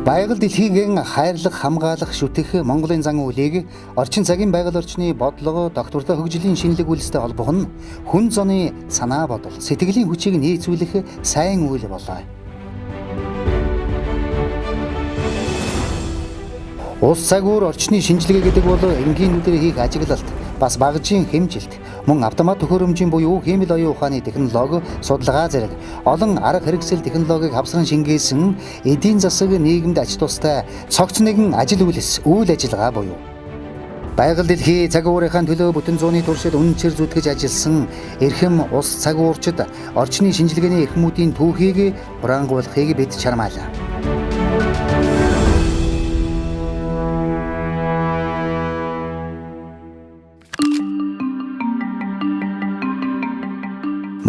Байгаль дэлхийг хайрлах, хамгаалах, шүтэх Монголын зан үйлийг орчин цагийн байгаль орчны бодлого, доктортой хөгжлийн шинэлэг үйлстэй холбох нь хүн зуны санаа бодол, сэтгэлийн хүчийг нийцүүлэх сайн үйл болоо. Ус цагуур орчны шинжилгээ гэдэг бол энгийн нүдээр хийх ажиглалт, бас багажийн хэмжилт, мөн автомат төхөөрөмжийн буюу хиймэл оюун ухааны технологи, судалгаа зэрэг олон арга хэрэгсэл технологиг хавсран шингээсэн эдийн засаг нийгэмд ач тустай цогц нэгэн ажил үйлс, үйл ажиллагаа буюу байгаль дэлхий цаг уурынхаа төлөө бүтэн зууны туршид үнэнчээр зүтгэж ажилласан эрхэм ус цагуурчид орчны шинжилгээний эрхмүүдийн түүхийг хураангуйлахыг бид чармаалаа.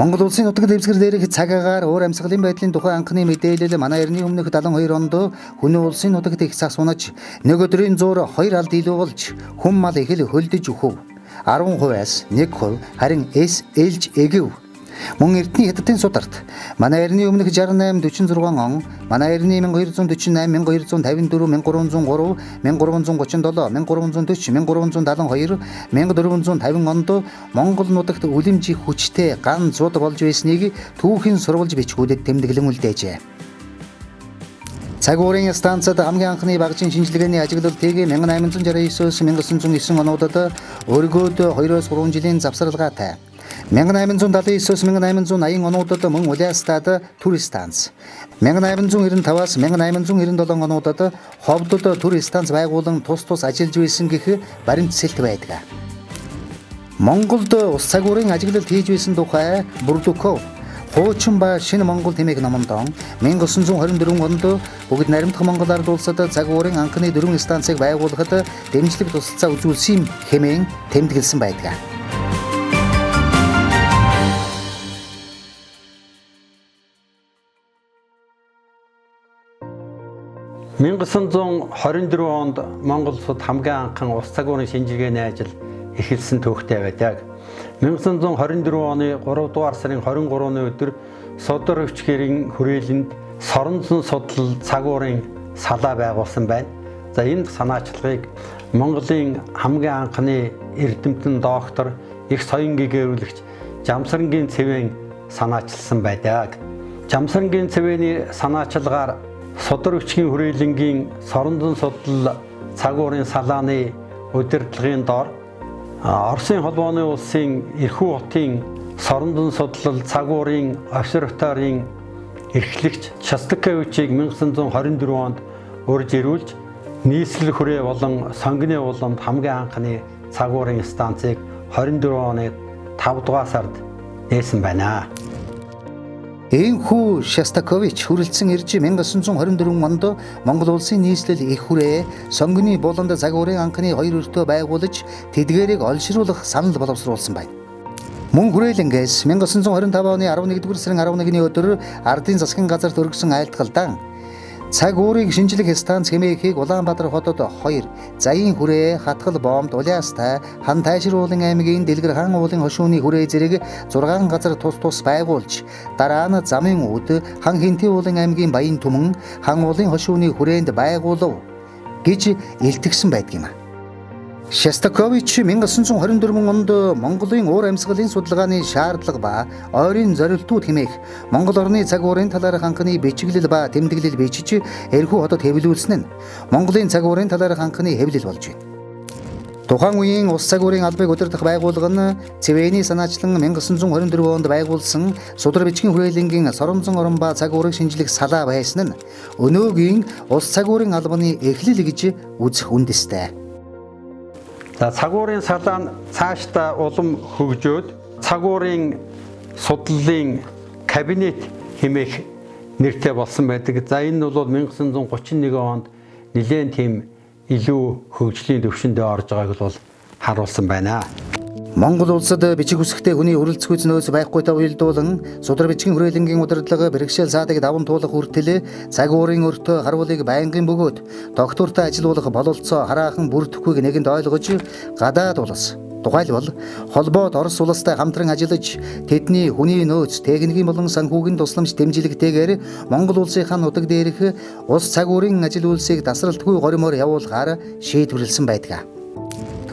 Монгол улсын нутаг дэвсгэр дээрх цаг агаар уур амьсгалын байдлын тухай анхны мэдээлэл манай эртний өмнөх 72 онд Хүннү улсын нутагт их цас унаж нэг өдрийн зуур 2 алд илүү болж хүн мал их л хөлдөж үхв. 10%-аас 1% харин эс элж эгэв. Мөн эртний Хятадын сударт манай эртний өмнөх 68 46 он, манай эртний 1248 1254 1303 1337 1340 1372 1450 онд Монгол нутагт үлэмж их хүчтэй ган зуд болж байсныг түүхийн сурвалж бичгүүдэд тэмдэглэн үлдээжээ. Цаг уурын станцад хамгийн анхны багажийн шинжилгээний ажиглалтыг 1869-өөс 1909 онуудад өргөөд 2-3 жилийн завсарлагаатай 1879-өөс 1880 онуудад мөн Улаастад төр станц, 1895-аас 1897 онуудад Ховдод төр станц байгуулан тус тус ажиллаж байсан гэх баримтсэлт байдаг. Монголд ус цагуурын ажиглалт хийж байсан тухай Бурдуков Хуучин ба Шинэ Монгол хэмээх номондоо 1924 онд бүгд наримдах Монгол ард улсад цаг уурын анхны 4 станцыг байгуулахад дэмжлэг тусалцаа үзүүлсэн хэмээн тэмдэглэсэн байдаг. — 1924 онд Монгол улсад хамгийн анхан ус цагуурын шинжилгээний ажил эхэлсэн түүхтэй байдаг. 1924 оны 3 дугаар сарын 23-ны өдөр Судар өвчгэрийн хүрээлэнд Соронзон судлал цагуурын салаа байгуулсан байна. За энэ санаачлагыг Монголын хамгийн анхны эрдэмтэн доктор, их соён гэгээрүүлэгч Жамсрангийн Цэвэн санаачилсан байдаг. Жамсрангийн Цэвэний санаачилгаар Судар өвчгийн хүрээлэнгийн Соронзон судлал цагуурын салааны удирдлагын дор Оросын холбооны улсын Эрхүү хотын Соронзон судлал цагуурын обсерваторийн эрхлэгч Шостаковичийг 1924 онд урьж ирүүлж нийслэл хүрээ болон Сонгоны ууланд хамгийн анхны цагуурын станцыг 24 оны 5 дугаар сард нээсэн байна. Энхүү Шостакович хүрэлцэн ирж 1924 онд Монгол улсын нийслэл их хүрээ Сонгоны буланд цаг уурын анхны 2 өртөө байгуулж тэдгээрийг олшруулах санал боловсруулсан байна. Мөн хүрээлэнгээс 1925 оны 11-р сарын 11-ний өдөр ардын засгийн газарт өргөсөн айлтгалдан цаг уурыг шинжлэх станц хэмээхийг Улаанбаатар хотод 2, Заяын хүрээ, Хатгал боомт, Улаастай, Хан Тайшир уулын аймгийн Дэлгэр хаан уулын хошууны хүрээ зэрэг 6 газар тус тус байгуулж дараа нь Замын үүд, Хан Хинтийн уулын аймгийн Баян Түмэн, Хан уулын хошууны хүрээнд байгуулав гэж илтгэсэн байдаг юм. Шостакович 1924 онд Монголын уур амьсгалын судалгааны шаардлага ба ойрын зорилтууд хэмээх Монгол орны цаг уурын талаарх анхны бичиглэл ба тэмдэглэл бичиж Эрхүү хотод хэвлүүлсэн нь Монголын цаг уурын талаарх анхны хэвлэл болж байна. Тухайн үеийн ус цаг уурын албыг удирдах байгууллага нь Цэвэний санаачлан 1924 онд байгуулсан Судар бичгийн хүрээлэнгийн Соронзон орон ба цаг уурыг шинжлэх салаа байсан нь өнөөгийн ус цаг уурын албаны эхлэл гэж үзэх үндэстэй. За цагуурын салаа нь цаашдаа улам хөгжөөд цагуурын судлалын кабинет хэмээх нэртэй болсон байдаг. За энэ нь бол 1931 онд нэлээн тийм илүү хөгжлийн түвшиндээ орж байгааг бол харуулсан байна. Монгол улсад бичиг үсгтэй хүний хүрэлцэх нөөц байхгүйтэй уялдуулан судар бичгийн хүрээлэнгийн удирдлага бэрхшээл саадаг даван туулах хүртэл цаг уурын өртөө харуулыг байнгын бөгөөд доктортой ажилуулах бололцоо хараахан бүрдэхгүйг нэгэнд ойлгож гадаад улс Тухайлбал холбоот Орос улстай хамтран ажиллаж тэдний хүний нөөц, техникийн болон санхүүгийн тусламж дэмжлэгтэйгээр Монгол улсынхаа нутаг дээрх ус цагуурын ажил үйлсийг тасралтгүй горимоор явуулахаар шийдвэрлэсэн байдаг.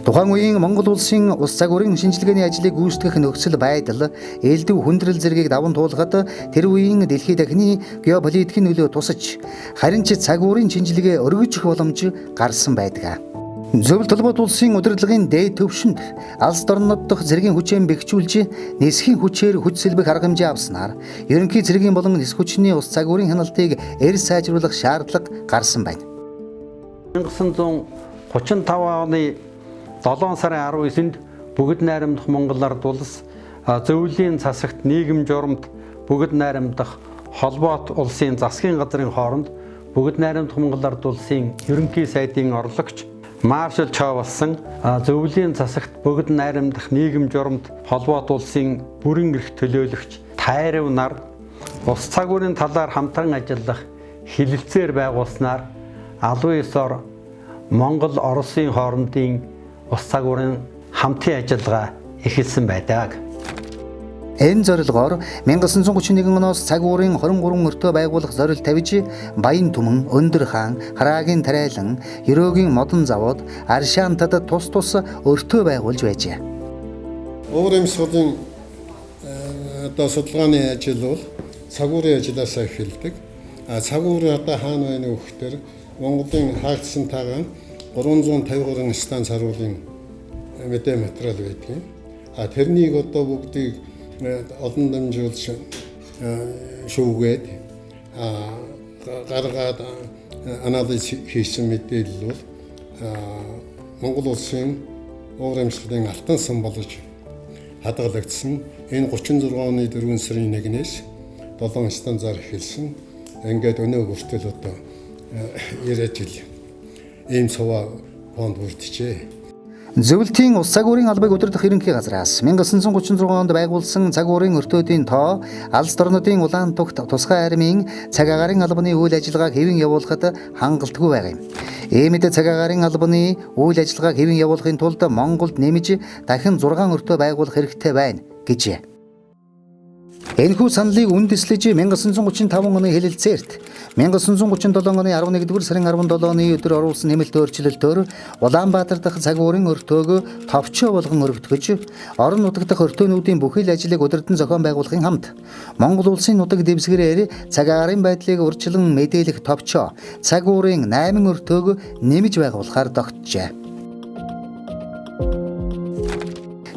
Тухайн үеийн Монгол улсын ус цагуурын шинжилгээний ажлыг гүйцэтгэх нөхцөл байдал, элдэв хүндрэл зэргийг даван туулахад тэр үеийн дэлхий дахины геополитикийн нөлөө тусаж, харин ч цагуурын шинжилгээ өргөжих боломж гарсан байдаг. Зөвлөлт холбоот улсын удирдлагын дээд түвшинд алс орнууд дахь зэргийн хүчээ бэхжүүлж нисхийн хүчээр хүч сэлбэх арга хэмжээ авснаар ерөнхий цэргийн болон нисэх хүчний ус цагуурын хяналтыг эр сайжруулах шаардлага гарсан байна. 1935 оны 7 сарын 19-нд бүгд найрамдах Монгол Ард улс зөвлөлийн засагт нийгэм журамд бүгд найрамдах холбоот улсын засгийн газрын хооронд бүгд найрамдах Монгол Ард улсын ерөнхий сайдын орлогч Маршал Чо болсон зөвлөлийн засагт бүгд найрамдах нийгэм журамд холбоот улсын бүрэн эрх төлөөлөгч Тайрав нар ус цагуурын талаар хамтран ажиллах хэлэлцээр байгуулснаар албан ёсоор Монгол Оросын хоорондын ус цагуурын хамтын ажиллагаа эхэлсэн байдаг. Энэ зорилгоор 1931 оноос цагуурын 23 өртөө байгуулах зорилт тавьж Баян түмэн, Өндөр хаан, Хараагийн тариалан, Ерөөгийн модон завод, Аршаантад тус тус өртөө байгуулж байжээ. Уур амьсгалын одоо судалгааны ажил бол цагуурын ажлаасаа эхэлдэг. А цагуур одоо хаана байна вэ гэхээр Монголын хаагдсан тагаан 353 станц харуулын мэдээ материал байдаг. А тэрнийг одоо бүгдийг олон дамжуулж шүүгээд гаргаад анализ хийсэн мэдээлэл бол Монгол улсын уур амьсгалын алтан сан болж хадгалагдсан. Энэ 36 оны 4 сарын 1-ээс 7 станцаар эхэлсэн. Ингээд өнөө хүртэл одоо 90 жил ийм суваа фонд бүрджээ. Зөвлөлтийн ус цагуурын албыг удирдах ерөнхий газраас 1936 онд байгуулсан цагуурын өртөөдийн тоо алс орнуудын улаан тугт тусгай армийн цаг агаарын албаны үйл ажиллагааг хэвэн явуулахад хангалтгүй байгаа юм. Иймд цаг агаарын албаны үйл ажиллагааг хэвэн явуулахын тулд Монголд нэмж дахин 6 өртөө байгуулах хэрэгтэй байна гэжээ. Энэхүү саналыг үндэслэж 1935 оны хэлэлцээрт 1937 оны 11-р сарын 17-ны өдөр оруулсан нэмэлт өөрчлөлтөөр Улаанбаатар дахь цагуурын өртөөг товчоо болгон өргөтгөж, орон нутаг дахь өртөөнүүдийн бүхий л ажлыг удирдан зохион байгуулахын хамт Монгол улсын нутаг дэвсгэрээр цаг агаарын байдлыг урьдчилан мэдээлэх товчоо цагуурын 8 өртөөг нэмж байгуулахаар тогтжээ.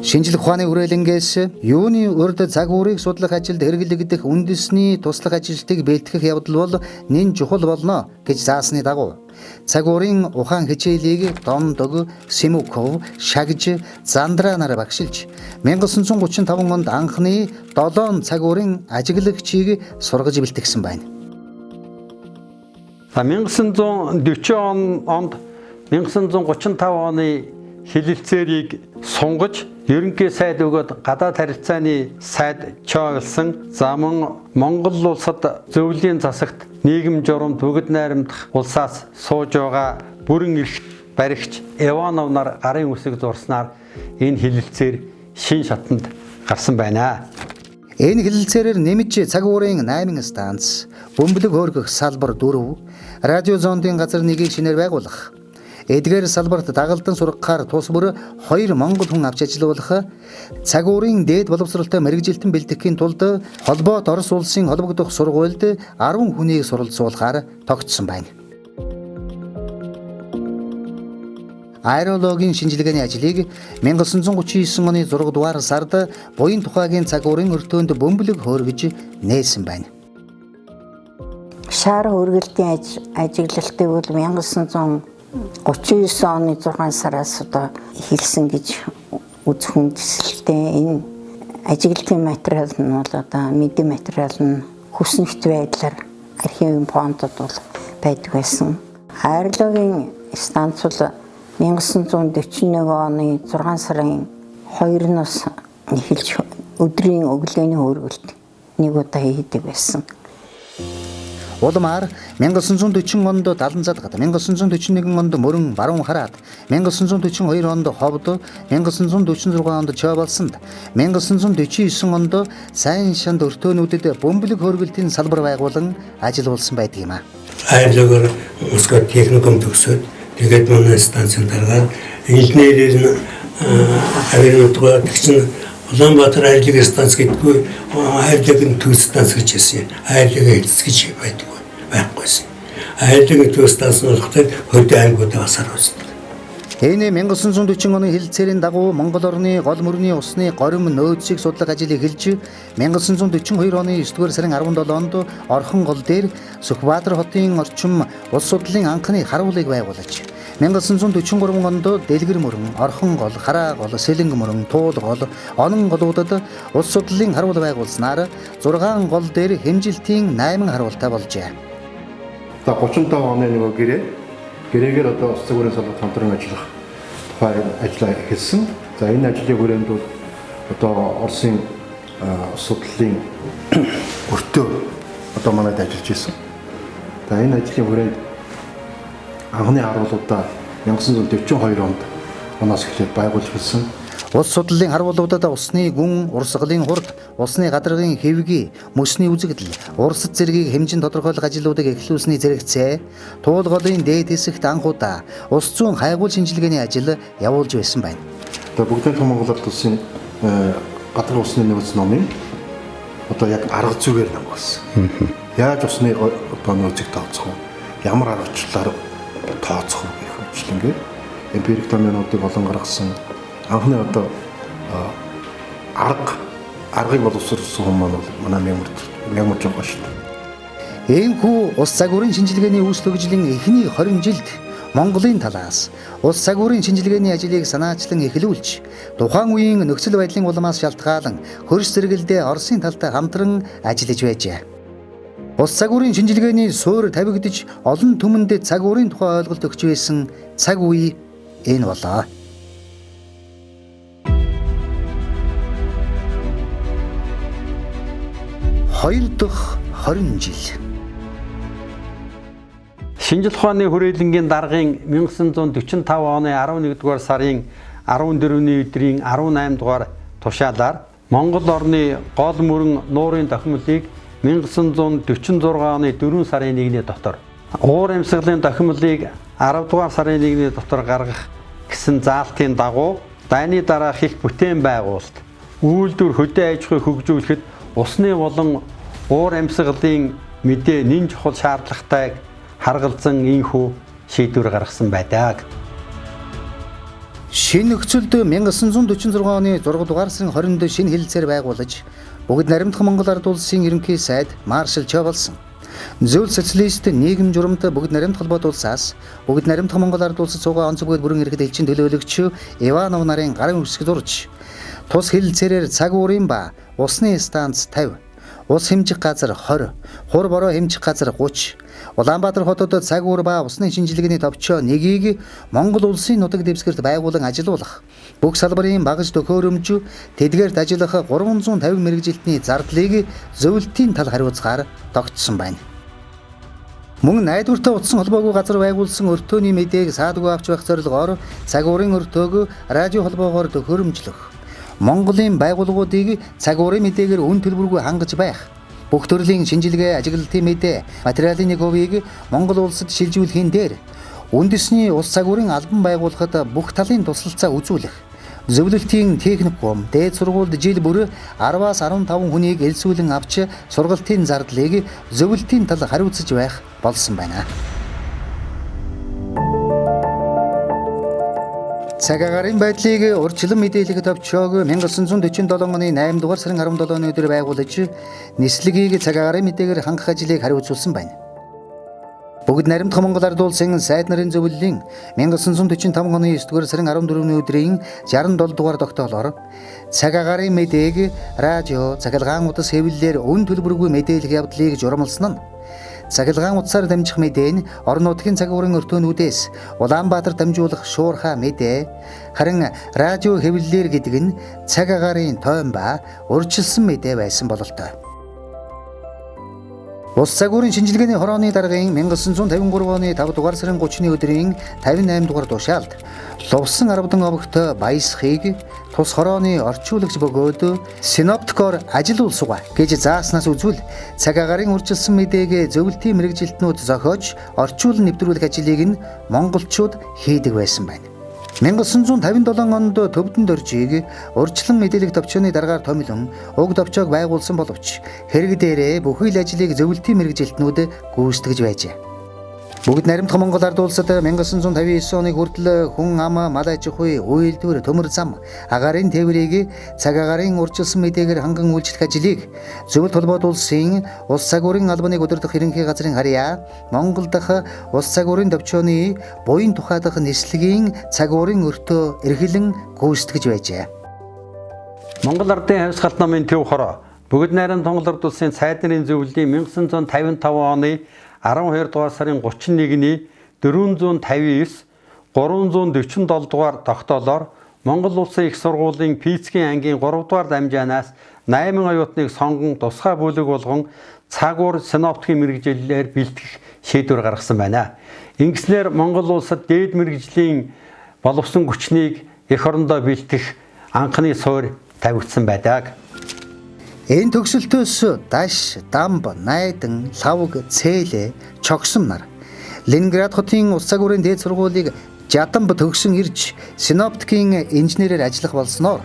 Шинжлэх ухааны хүрээлэнгээс юуны урд цагуурыг судлах ажилд хэрэглэгдэх үндэсний туслах ажилтныг бэлтгэх явдал бол нэн чухал болно гэж заасны дагуу цагуурын ухаан хичээлийг Дондог, Симуков, Шагж, Зандраа нар багшилж 1935 онд анхны 7 цагуурын ажиглагчийг сургаж бэлтгэсэн байна. 1940 онд 1935 оны хэлэлцээрийг сунгаж ерөнхий сайд өгөөд гадаад харилцааны сайд чойлсон. За мөн Монгол улсад зөвлөлийн засагт нийгэм журамд бүгд найрамдах улсаас сууж байгаа бүрэн эрх баригч Иванов нар гарын үсэг зурснаар энэ хэлэлцээр шин шатанд гарсан байна. Энэ хэлэлцээрээр нэмж цагуурын 8 станц, бөмбөлөг хөөргөх салбар 4, радио зондын газар нэгийг шинээр байгуулах, эдгээр салбарт дагалдан сургахаар тус бүр 2 монгол хүн авч ажиллуулах, цагуурын дээд боловсролтой мэргэжилтэн бэлтгэхийн тулд холбоот Орос улсын холбогдох сургуульд 10 хүнийг суралцуулахаар тогтсон байна. Аэрологийн шинжилгээний ажлыг 1939 оны 6 дугаар сард буян тухайгийн цагуурын өртөөнд бөмбөлөг хөөргөж нээсэн байна. Шар хөргөлтийн ажиглалтыг бол 1939 оны 6 сараас одоо эхэлсэн гэж үзэх үндэслэлтэй. Энэ ажиглалтын материал нь бол одоо мэдээ материал нь хүснэгт байдлаар архивын фондод бол байдаг байсан. Аэрологийн станц бол 1941 оны 6 сарын 2-наас эхэлж өдрийн өглөөний хөргөлт нэг удаа хийдэг байсан. Улмаар 1940 онд Далан залгад, 1941 онд Мөрөн Баруун Хараад, 1942 онд Ховд, 1946 онд Чойболсонд, 1949 онд Сайн шанд өртөөнүүдэд бөмбөлөг хөргөлтийн салбар байгуулан ажиллуулсан байдаг юм а. Хайрлагаар Москва техникум төгсөөд тэгээд манай станцын дараад инженерээр нь авирнуудгаа тэгчин Улаанбаатар хайрлаг станц гэдэггүй хайрлагын төв станц гэж хэлсэн. Хайрлаг хэлц гэж байдаггүй байхгүйсэн. Хайрлагын төв станц нь болохоор хөдөө аймагуудаас харуулдаг. Энэ 1940 оны хэлэлцээрийн дагуу Монгол орны гол мөрний усны горим нөөцийг судлах ажил эхэлж 1942 оны 9-р сарын 17-нд Орхон гол дээр Сүхбаатар хотын орчим улс судлалын анхны харуулыг байгуулж 1943 онд Дэлгэр мөрөн, Орхон гол, Хараа гол, Сэлэнг мөрөн, Туул гол, Онон голуудад улс судлалын харуул байгуулснаар 6 гол дээр хэмжилтийн 8 харуултай болжээ. За 35 оны нөгөө гэрээгээр одоо ус цагуурын салбарт хамтран ажиллах тухай ажлаа эхэлсэн. За энэ ажлын хүрээнд бол одоо Оросын ус судлалын өртөө одоо манайд ажиллаж исэн. За энэ ажлын хүрээнд анхны харуулуудаа 1942 онд оноос эхлээд байгуулж эхэлсэн. Улс судлалын харуулуудад усны гүн, урсгалын хурд, усны гадаргын хэвгий, мөсний үзэгдэл, урсад зэргийг хэмжин тодорхойлох ажлуудыг эхлүүлсэний зэрэгцээ Туул голын дээд хэсэгт анх удаа ус зүүн хайгуул шинжилгээний ажил явуулж байсан байна. Одоо Бүгдийн том Монгол Ард улсын гадаргын усны нөөц номын одоо яг арга зүгээр ном болсон. Яаж усны одоо нөөцийг тооцох вэ? Ямар аргачлалаар тооцох вэ гэх мэтлэнгээр эмпирик томьёонуудыг олон гаргасан. Анхны одоо аргыг боловсруулсан хүмүүс маань бол манай мягмар жоо шүү дээ. Иймхүү ус загварын шинжилгээний үүс төгжлийн эхний 20 жилд Монголын талаас улс загварын шинжилгээний ажлыг санаачлан эхлүүлж тухайн үеийн нөхцөл байдлын улмаас шалтгаалan хөрс зэрэгэлдээ Оросын талтай хамтран ажиллаж байжээ. Улс загварын шинжилгээний суур тавигдаж олон түмэнд цаг уурын тухай ойлголт өгч байсан цаг үе энэ болоо. Хоёр дахь 20 жил. Шинжил ухааны хүрээлэнгийн даргын 1945 оны 11-р сарын 14-ний өдрийн 18 дугаар тушаалаар Монгол орны гол мөрөн нуурын тохимолыг 1946 оны 4 сарын 1-ний дотор, уур амьсгалын тохимолыг 10 дугаар сарын 1-ний дотор гаргах гэсэн заалтын дагуу дайны дараах их бүтээн байгуулалт, үйлдвэр хөдөө аж ахуйг хөгжүүлэхэд усны болон уур амьсгалын мэдээ нэн чухал шаардлагатайг харгалзан ийхүү шийдвэр гаргасан байдаг. Шинэ нөхцөлд 1946 оны 6 дугаар сарын 20-нд шинэ хэлэлцээр байгуулаж бүгд наримдах Монгол Ард улсын ерөнхий сайд Маршал Чойболсон. Зөв социалист нийгэм журамт бүгд наримт холбоот улсаас бүгд наримдах Монгол Ард улсад суугаа онцгой бөгөөд бүрэн эрхэд элчин төлөөлөгч Иванов нарын гарын үсэг зурж тус хэлэлцээрээр цаг уурын ба усны станц 50, ус хэмжих газар 20, хур бороо хэмжих газар 30, Улаанбаатар хотод цаг уур ба усны шинжилгээний товчоо нэгийг Монгол улсын нутаг дэвсгэрт байгуулан ажилуулах, бүх салбарын багаж төхөөрөмж тэдгээрт ажиллах 350 мэргэжилтний зардлыг зөвлөлтийн тал хариуцгаар тогтсон байна. Мөн найдвартай утсан холбоогүй газар байгуулсан өртөөний мэдээг саадгүй авч байх зорилгоор цаг уурын өртөөг радио холбоогоор төхөөрөмжлөх, Монголын байгууллагуудыг цаг уурын мэдээгээр үн төлбөргүй хангаж байх, бүх төрлийн шинжилгээ, ажиглалтын мэдээ, материалын нэг хувийг Монгол улсад шилжүүлэхийн дээр үндэсний улс загварын албан байгуулахад бүх талын туслалцаа үзүүлэх, зөвлөлтийн техникум, дээд сургуульд жил бүр 10-аас 15 хүнийг элсүүлэн авч сургалтын зардлыг зөвлөлтийн тал хариуцаж байх болсон байна. Цаг агаарын байдлыг урьдчилан мэдээлэх товчоог 1947 оны 8 дугаар сарын 17-ны өдөр байгуулж нислэгийг цаг агаарын мэдээгээр хангах ажлыг хариуцуулсан байна. Бүгд наримдах Монгол Ард улсын сайд нарын зөвлөлийн 1945 оны 9 дугаар сарын 14-ний өдрийн 67 дугаар тогтоолоор цаг агаарын мэдээг радио, цахилгаан утас хэвлэлээр үн төлбөргүй мэдээлэх явдлыг журмалсан нь цахилгаан утсаар дамжих мэдээ нь орон нутгийн цаг уурын өртөөнүүдээс Улаанбаатар дамжуулах шуурхай мэдээ, харин радио хэвлэлээр гэдэг нь цаг агаарын тойм ба урьдчилсан мэдээ байсан бололтой. Улс загварын шинжилгээний хорооны даргын 1953 оны 5 дугаар сарын 30-ны өдрийн 58 дугаар тушаалд Лувсан Арвадан овогт Баясхийг тус хорооны орчуулагч бөгөөд синоптикоор ажилуулсуга гэж зааснаас үзвэл цаг агаарын урьдчилсан мэдээг зөвлөлтийн мэргэжилтнүүд зохиож орчуулан нэвтрүүлэх ажлыг нь монголчууд хийдэг байсан байна. 1957 онд Төвдөн дөржийг урьдчилан мэдээлэх товчооны даргаар томилон уг товчоог байгуулсан боловч хэрэг дээрээ бүхий л ажлыг зөвлөлтийн мэргэжилтнүүд гүйцэтгэж байжээ. Бүгд наримдах Монгол ард улсад 1959 оныг хүртэл хүн ам, мал аж ахуй, үйлдвэр, төмөр зам, агаарын тээврийг цаг агаарын урьдчилсан мэдээгээр ханган үйлчлэх ажлыг Зөвлөлт холбоот улсын улс загварын албаныг удирдах ерөнхий газрын харьяа Монгол дахь улс загварын товчооны буян тухай дахь нислэгийн цаг уурын өртөө эрхлэн гүйцэтгэж байжээ. Монгол Ардын хувьсгалт намын төв хороо Бүгд найрамд Монгол Ард улсын сайд нарын зөвлөлийн 1955 оны 12 дугаар сарын 31-ний 459 347 дугаар тогтоолоор Монгол Улсын их сургуулийн физикийн ангийн 3 дугаар дамжаанаас 8 оюутныг сонгон тусгай бүлэг болгон цаг уур синоптикийн мэргэжлээр бэлтгэх шийдвэр гаргасан байна. Ингэснээр Монгол улсад дээд мэргэжлийн боловсон хүчнийг эх орондоо бэлтгэх анхны суурь тавигдсан байдаг. Энэ төгсөлтөөс Даш, Дамб, Найдан, Лавг, Цээлэ, Чогсон нар Ленинград хотын улс загварын дээд сургуулийг Жадамб төгсөн ирж синоптикийн инженерээр ажиллах болсноор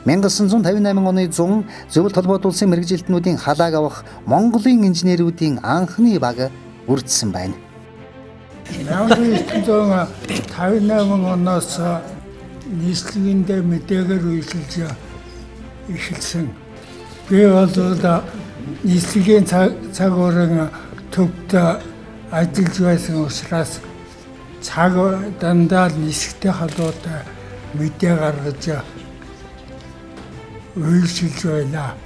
1958 оны 100 Зөвлөлт холбоот улсын мэргэжилтнүүдийн халааг авах Монголын инженерүүдийн анхны баг бүрдсэн байна. 1958 оноос нийслэгэндээ мэдээгээр үйлчилж эхэлсэн. Би бол нийслэгийн цаг уурын төвд ажиллаж байсан учраас цаг дандаа л нисэхтэй холбоотой мэдээ гаргаж үйлчилж байлаа.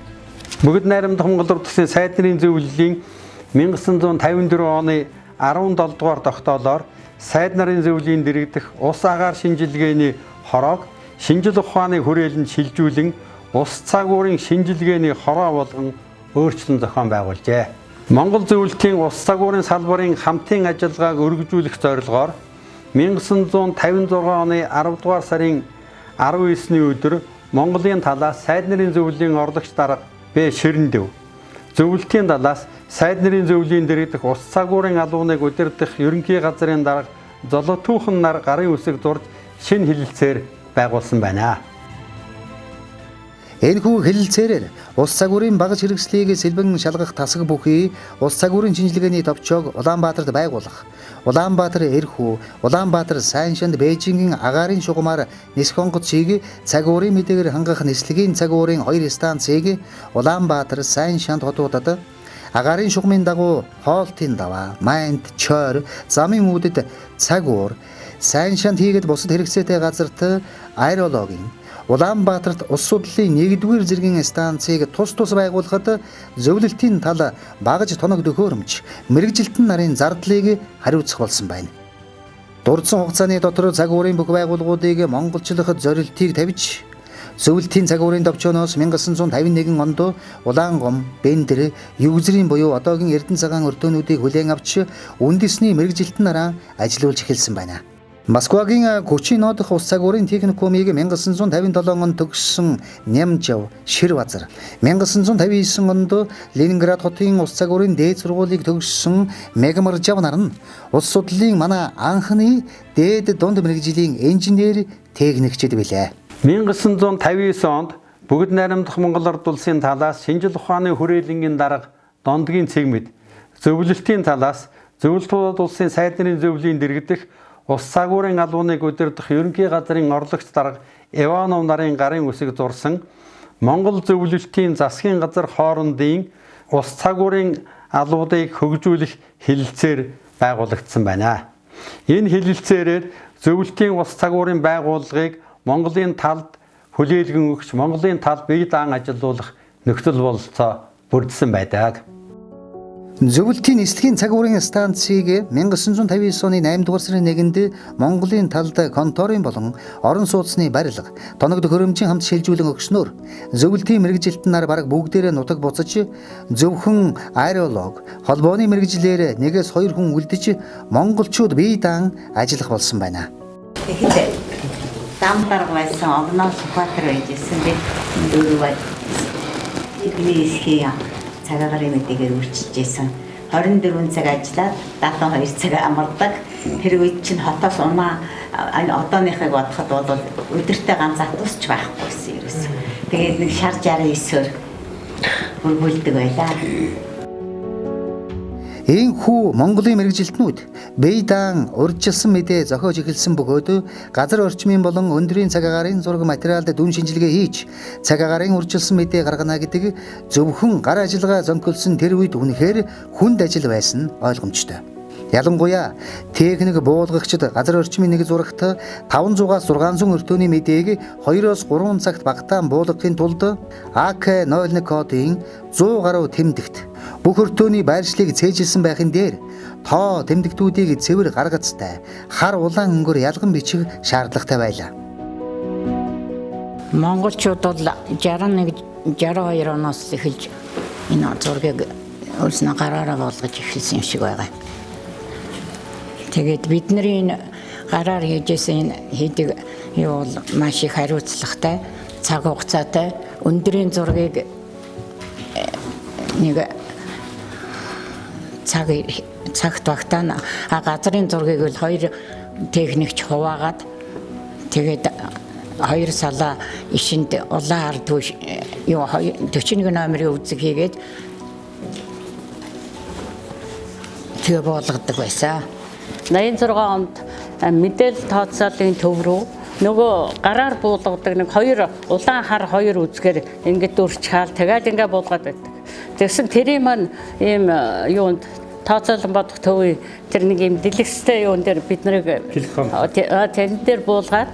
Бүгд найрамдах Монгол Улсын сайд нарын зөвлөлийн 1954 оны 17 дугаар тогтоолоор сайд нарын зөвлөлийн дэргэдэх ус агаар шинжилгээний хороог шинжил ухааны хүрээлэнд шилжүүлэн ус цаг уурын шинжилгээний хороо болгон өөрчлөн зохион байгуулжээ. Монгол зөвлөлтийн ус цаг уурын салбарын хамтын ажиллагааг өргөжүүлэх зорилгоор 1956 оны 10 дугаар сарын 19-ний өдөр Монголын талаас сайд нарын зөвлөлийн орлогч дарга Б. Ширэндэв, зөвлөлтийн талаас сайд нарын зөвлөлийн дэргэдэх ус цаг уурын алууныг удирдах ерөнхий газрын дарга Золотүүхэн нар гарын үсэг зурж шинэ хэлэлцээр байгуулсан байна. Энэхүү хэлэлцээрээр улс загварын багаж хэрэгслийг сэлбэн шалгах тасаг бүхий улс загварын шинжилгээний товчоог Улаанбаатарт байгуулах, Улаанбаатар Эрхүү, Улаанбаатар Сайншанд Бээжингийн агаарын шугамар нисэх онгоцыг цаг уурын мэдээгээр хангах нислэгийн цаг уурын хоёр станцыг Улаанбаатар Сайншанд хотуудад агаарын шугамын дагуу хоолтын даваа, майнт, чойр, замын үүдэд цаг уур, Сайншанд хийгээд бусад хэрэгцээтэй газарт аэрологийн Улаанбаатарт улс судлалын 1-р зэргийн станцыг тус тус байгуулахад зөвлөлтийн тал багаж тоног төхөөрөмж, мэргэжилтэн нарын зардлыг хариуцах болсон байна. Дурдсан хугацааны дотор цаг уурын бүх байгууллагуудыг монголчлоход зорилтыг тавьж зөвлөлтийн цаг уурын товчооноос 1951 онд Улаангом, Бендэр, Югзрийн буюу одоогийн Эрдэнэ цагаан өртөөнүүдийг хүлээн авч үндэсний мэргэжилтэн нараа ажилуулж эхэлсэн байна. Москвагийн Кучино дахь улс загварын техникумыг 1957 онд төгссөн Нямжав Ширвазар, 1959 онд Ленинград хотын улс загварын дээд сургуулийг төгссөн Мегамаржав нар нь улс судлалын манай анхны дээд дунд мэргэжлийн инженер техникчид билээ. 1959 онд Бүгд найрамдах Монгол Ард улсын талаас шинжил ухааны хүрээлэнгийн дарга Дондгийн Цэгмэд, зөвлөлтийн талаас Зөвлөлт улсын сайд нарын зөвлөлийн дэргэдэх улс загварын алууныг удирдах ерөнхий газрын орлогч дарга Иванов нарын гарын үсэг зурсан Монгол зөвлөлтийн засгийн газар хоорондын улс загварын алуудыг хөгжүүлэх хэлэлцээр байгуулагдсан байна. Энэ хэлэлцээрээр зөвлөлтийн улс загварын байгууллагыг Монголын талд хүлээлгэн өгч Монголын талд бие даан ажилуулах нөхцөл бололцоо бүрдсэн байдаг. Зөвлөлтийн нислэгийн цаг уурын станцыг 1959 оны 8 дугаар сарын 1-нд Монголын талд конторын болон орон сууцны барилга, тоног төхөөрөмжийн хамт шилжүүлэн өгснөөр зөвлөлтийн мэргэжилтэн нар бараг бүгдээрээ нутаг буцаж зөвхөн аэролог, холбооны мэргэжлээр 1-2 хүн үлдэж монголчууд бие даан ажиллах болсон байна. Тэгэхэд дам дарга байсан Огноо Сүхбаатар байж ирсэн. Би дөрөв бидний эсхийн цагаагаар мэдээгээр үйлчилж байсан. 24 цаг ажиллаад 72 цаг амардаг. Тэр үед чинь хотоос унаа одооныхыг бодоход бол өдөртөө ганц автобус ч байхгүй байсан ерөөс. Тэгээд нэг шар 69-оор бүргүүлдэг байлаа. Энэхүү Монголын мэргэжилтнүүд бие даан урьдчилсан мэдээ зохиож эхэлсэн бөгөөд газар орчмын болон өндрийн цаг агаарын зураг материалд дүн шинжилгээ хийж цаг агаарын урьдчилсан мэдээ гаргана гэдэг зөвхөн гар ажиллагаа зөнхөлсөн тэр үед үнэхээр хүнд ажил байсан нь ойлгомжтой. Ялангуяа техник буулгагчид газар орчмын нэг зурагт 500-аас 600 өртөөний мэдээг 2-3 цагт багтаан буулгахын тулд AK01 кодын 100 гаруй тэмдэгт бүх өртөөний байршлыг цээжилсэн байхын дээр тоо тэмдэгтүүдийг цэвэр гаргацтай хар улаан өнгөөр ялган бичих шаардлагатай байлаа. Монголчууд бол 61 62 оноос эхэлж энэ зургийг өөрснөө гараараа болгож эхэлсэн юм шиг байгаа. Тэгээд бидний энэ гараар хийжсэн энэ хийдэг юу бол маш их хариуцлагатай, цаг хугацаатай, өндрийн зургийг нэг цагт багтаана. А газрын зургийг бол хоёр техникч хуваагаад тэгээд хоёр салаа ишинд улаан хар түвш юу 41 номерын үзэг хийгээд тэгээ буулгадаг байсан. 86 онд мэдээлэл тооцооллын төв рүү нөгөө гараар буулгадаг нэг хоёр улаан хар хоёр үзгээр ингээд дүрчхаал тэгээд ингээд буулгаад байдаг. Тэгсэн тэрийн маань ийм юунд тооцоолон бодох төвийн тэр нэг ийм дэлгэцтэй юун дээр бид нарыг тэрэн дээр буулгаад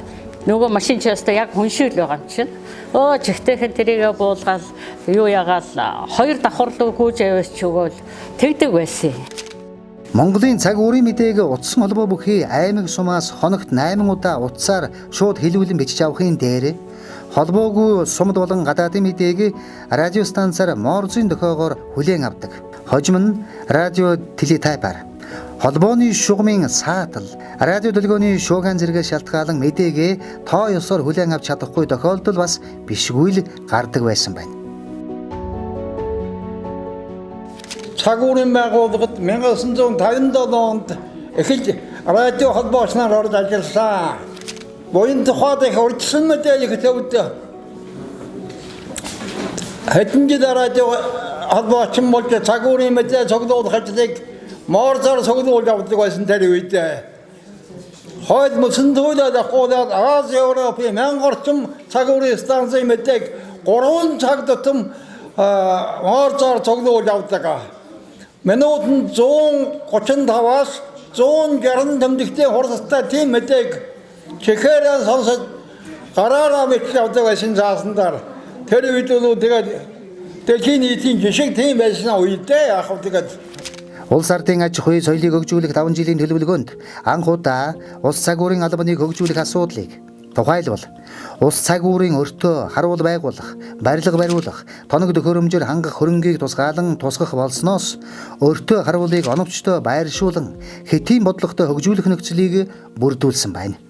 нөгөө машин ч ястаа яг хүн шиг л байгаа юм чинь. Өө чигтэйхэн тэрийгэ буулгаал юу ягаал хоёр давхар руу гүйж аваач өгөөл тэгдэг байсан. Монголын цаг уурын мэдээг утсан холбоо бүхий аймаг сумаас хоногт 8 удаа утсаар шууд хэлүүлэн бичиж авахын дээр холбоогүй сумд болон гадаадын мэдээг радио станцаар морзын дохиогоор хүлээн авдаг. Хожим нь радио телетайпаар холбооны шугамын саатал, радио долгионы шуугиан зэрэгээс шалтгаалan мэдээгээ тоо ёсоор хүлээн авч чадахгүй тохиолдол бас бишгүй л гардаг байсан байна. Цаг уурын байгууллагад 1957 онд эхэлж радио холбоочноор орж ажилласан. Буян тухайд их урьдчилсан мэдээлэл төвд хэдэн жил радио холбоочин болж цаг уурын мэдээ цуглуулах ажлыг морзоор цуглуулж авдаг байсан тэр үед. Хойд мөсөн төлөө давхуулаад Ази, Европын 1000 орчим цаг уурын станцын мэдээг 3 цаг тутам морзоор цуглуулж авдаг. Минутанд 135-аас 160 тэмдэгтийн хурдтай тийм мэдээг чихээрээ сонсож гараараа бичиж авдаг байсан заасан дээр тэр үед бол тэгээд дэлхийн нийтийн жишг тийм байсан үедээ яг тэгээд Улс ардын аж ахуйн соёлыг хөгжүүлэх 5 жилийн төлөвлөгөөнд анх удаа улс цаг уурын албаныг хөгжүүлэх асуудлыг тухайлбал улс цаг уурын өртөө харуул байгуулах, барилга бариулах, тоног төхөөрөмжөөр хангах хөрөнгийг тусгаалan тусгах болсноос өртөө харуулыг оновчтой байршуулан хэтийн бодлоготой хөгжүүлэх нөхцөлийг бүрдүүлсэн байна.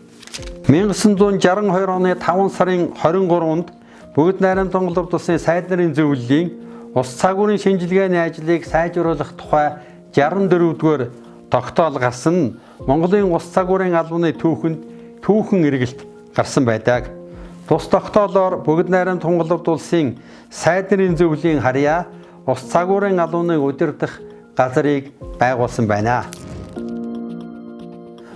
1962 оны 5 сарын 23-нд Бүгд найрамд Монгол Улсын сайд нарын зөвлөлийн улс цаг уурын шинжилгээний ажлыг сайжруулах тухай 64-р тогтоол гарсан Монголын улс цаг уурын албаны түүхэнд түүхэн эргэлт гарсан байдаг. Тус тогтоолоор Бүгд найрамд Монгол Улсын сайд нарын зөвлөлийн харьяа улс цаг уурын албаныг удирдах газрыг байгуулсан байна.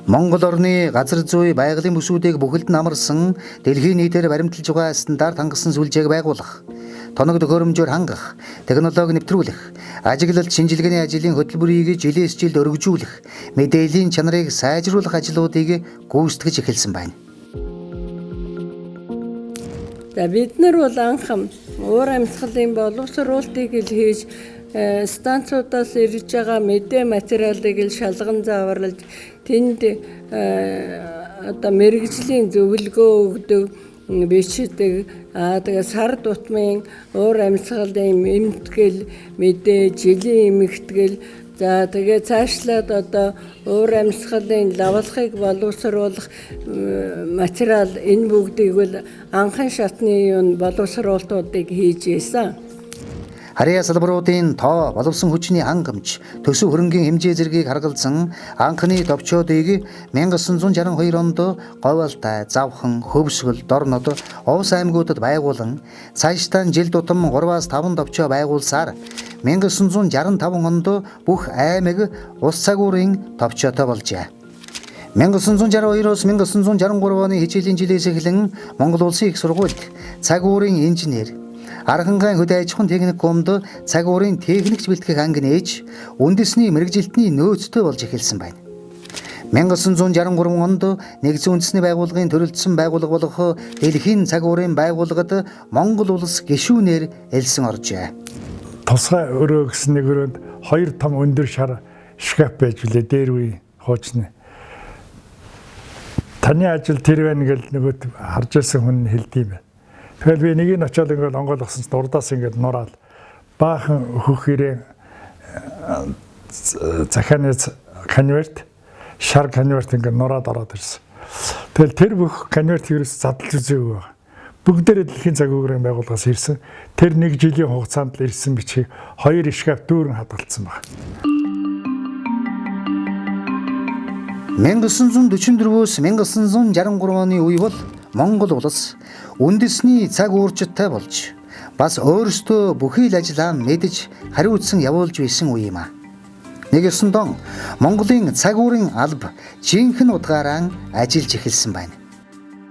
Монгол орны газар зүй байгалийн бүсүүдийг бүхэлд нь амарсан дэлхийн нийтээр баримталж байгаа стандарт хангасан сүлжээг байгуулах, тоног төхөөрөмжөөр хангах, технологи нэвтрүүлэх, ажиглалт шинжилгээний ажлын хөтөлбөрийг жилээс жилд өргөжүүлэх, мэдээллийн чанарыг сайжруулах ажлуудыг гүйцэтгэж эхэлсэн байна. За бид нар бол анх уур амьсгалын боловсруулалтыг л хийж Станцуудаас ирж байгаа мэдээ материалыг л шалган зааварлаж, тэнд одоо мэргэжлийн зөвлөгөө өгдөг, бичдэг. Аа, тэгээ сар тутмын уур амьсгалын эмтгэл мэдээ, жилийн эмхтгэл. За, тэгээ цаашлаад одоо уур амьсгалын лавлахыг боловсруулах материал, энэ бүгдийг бол анхан шатны юм боловсруулалтуудыг хийж исэн. Харьяа салбаруудын тоо, боловсон хүчний хангамж, төсөв хөрөнгийн хэмжээ зэргийг харгалзан анхны товчоодыг 1962 онд Говьалтай, Завхан, Хөвсгөл, Дорнод, Овс аймагуудад байгуулан цаашдаа жил тутам 3-аас 5 товчоо байгуулсаар 1965 онд бүх аймаг ус цагуурын товчоотой болжээ. 1962-оос 1963 оны хичээлийн жилээс эхлэн Монгол Улсын их сургуульд цаг уурын инженер, Архангайн хөдөө аж ахуйн техникумд цаг уурын техникч бэлтгэх анги нээж, үндэсний мэргэжилтний нөөцтэй болж эхэлсэн байна. 1963 онд нэгдсэн үндэсний байгууллагын төрөлдсөн байгууллага болох Дэлхийн цаг уурын байгууллагад Монгол улс гишүүнээр элсэн оржээ. Тусгай өрөө гэсэн нэг өрөөнд хоёр том өндөр шар шкаф байж билээ, дээр үе хуучны. Таны ажил тэр байна гэл нөгөө харж байсан хүн хэлдэг юм байна. Тэгэл би нэг нь очиод ингээд онгойлгосон чинь урдаас ингээд нураал баахан хөх ирээ захианы конверт, шар конверт ингээд нураад ороод ирсэн. Тэгэл тэр бүх конверт ерөөс задлж үзээгүй байгаа. Бүгдээрээ дэлхийн цаг үеийн байгууллагаас ирсэн. Тэр нэг жилийн хугацаанд л ирсэн бичгийг хоёр шкаф дүүрэн хадгалсан байна. 1944-өөс 1963 оны үе бол Монгол улс үндэсний цаг уурчтай болж бас өөрсдөө бүхий л ажлаа мэдэж хариуцсан явуулж байсан үе юм а. Нэг ёсондоо Монголын цаг уурын алба жинхэнэ утгаараа ажиллаж эхэлсэн байна.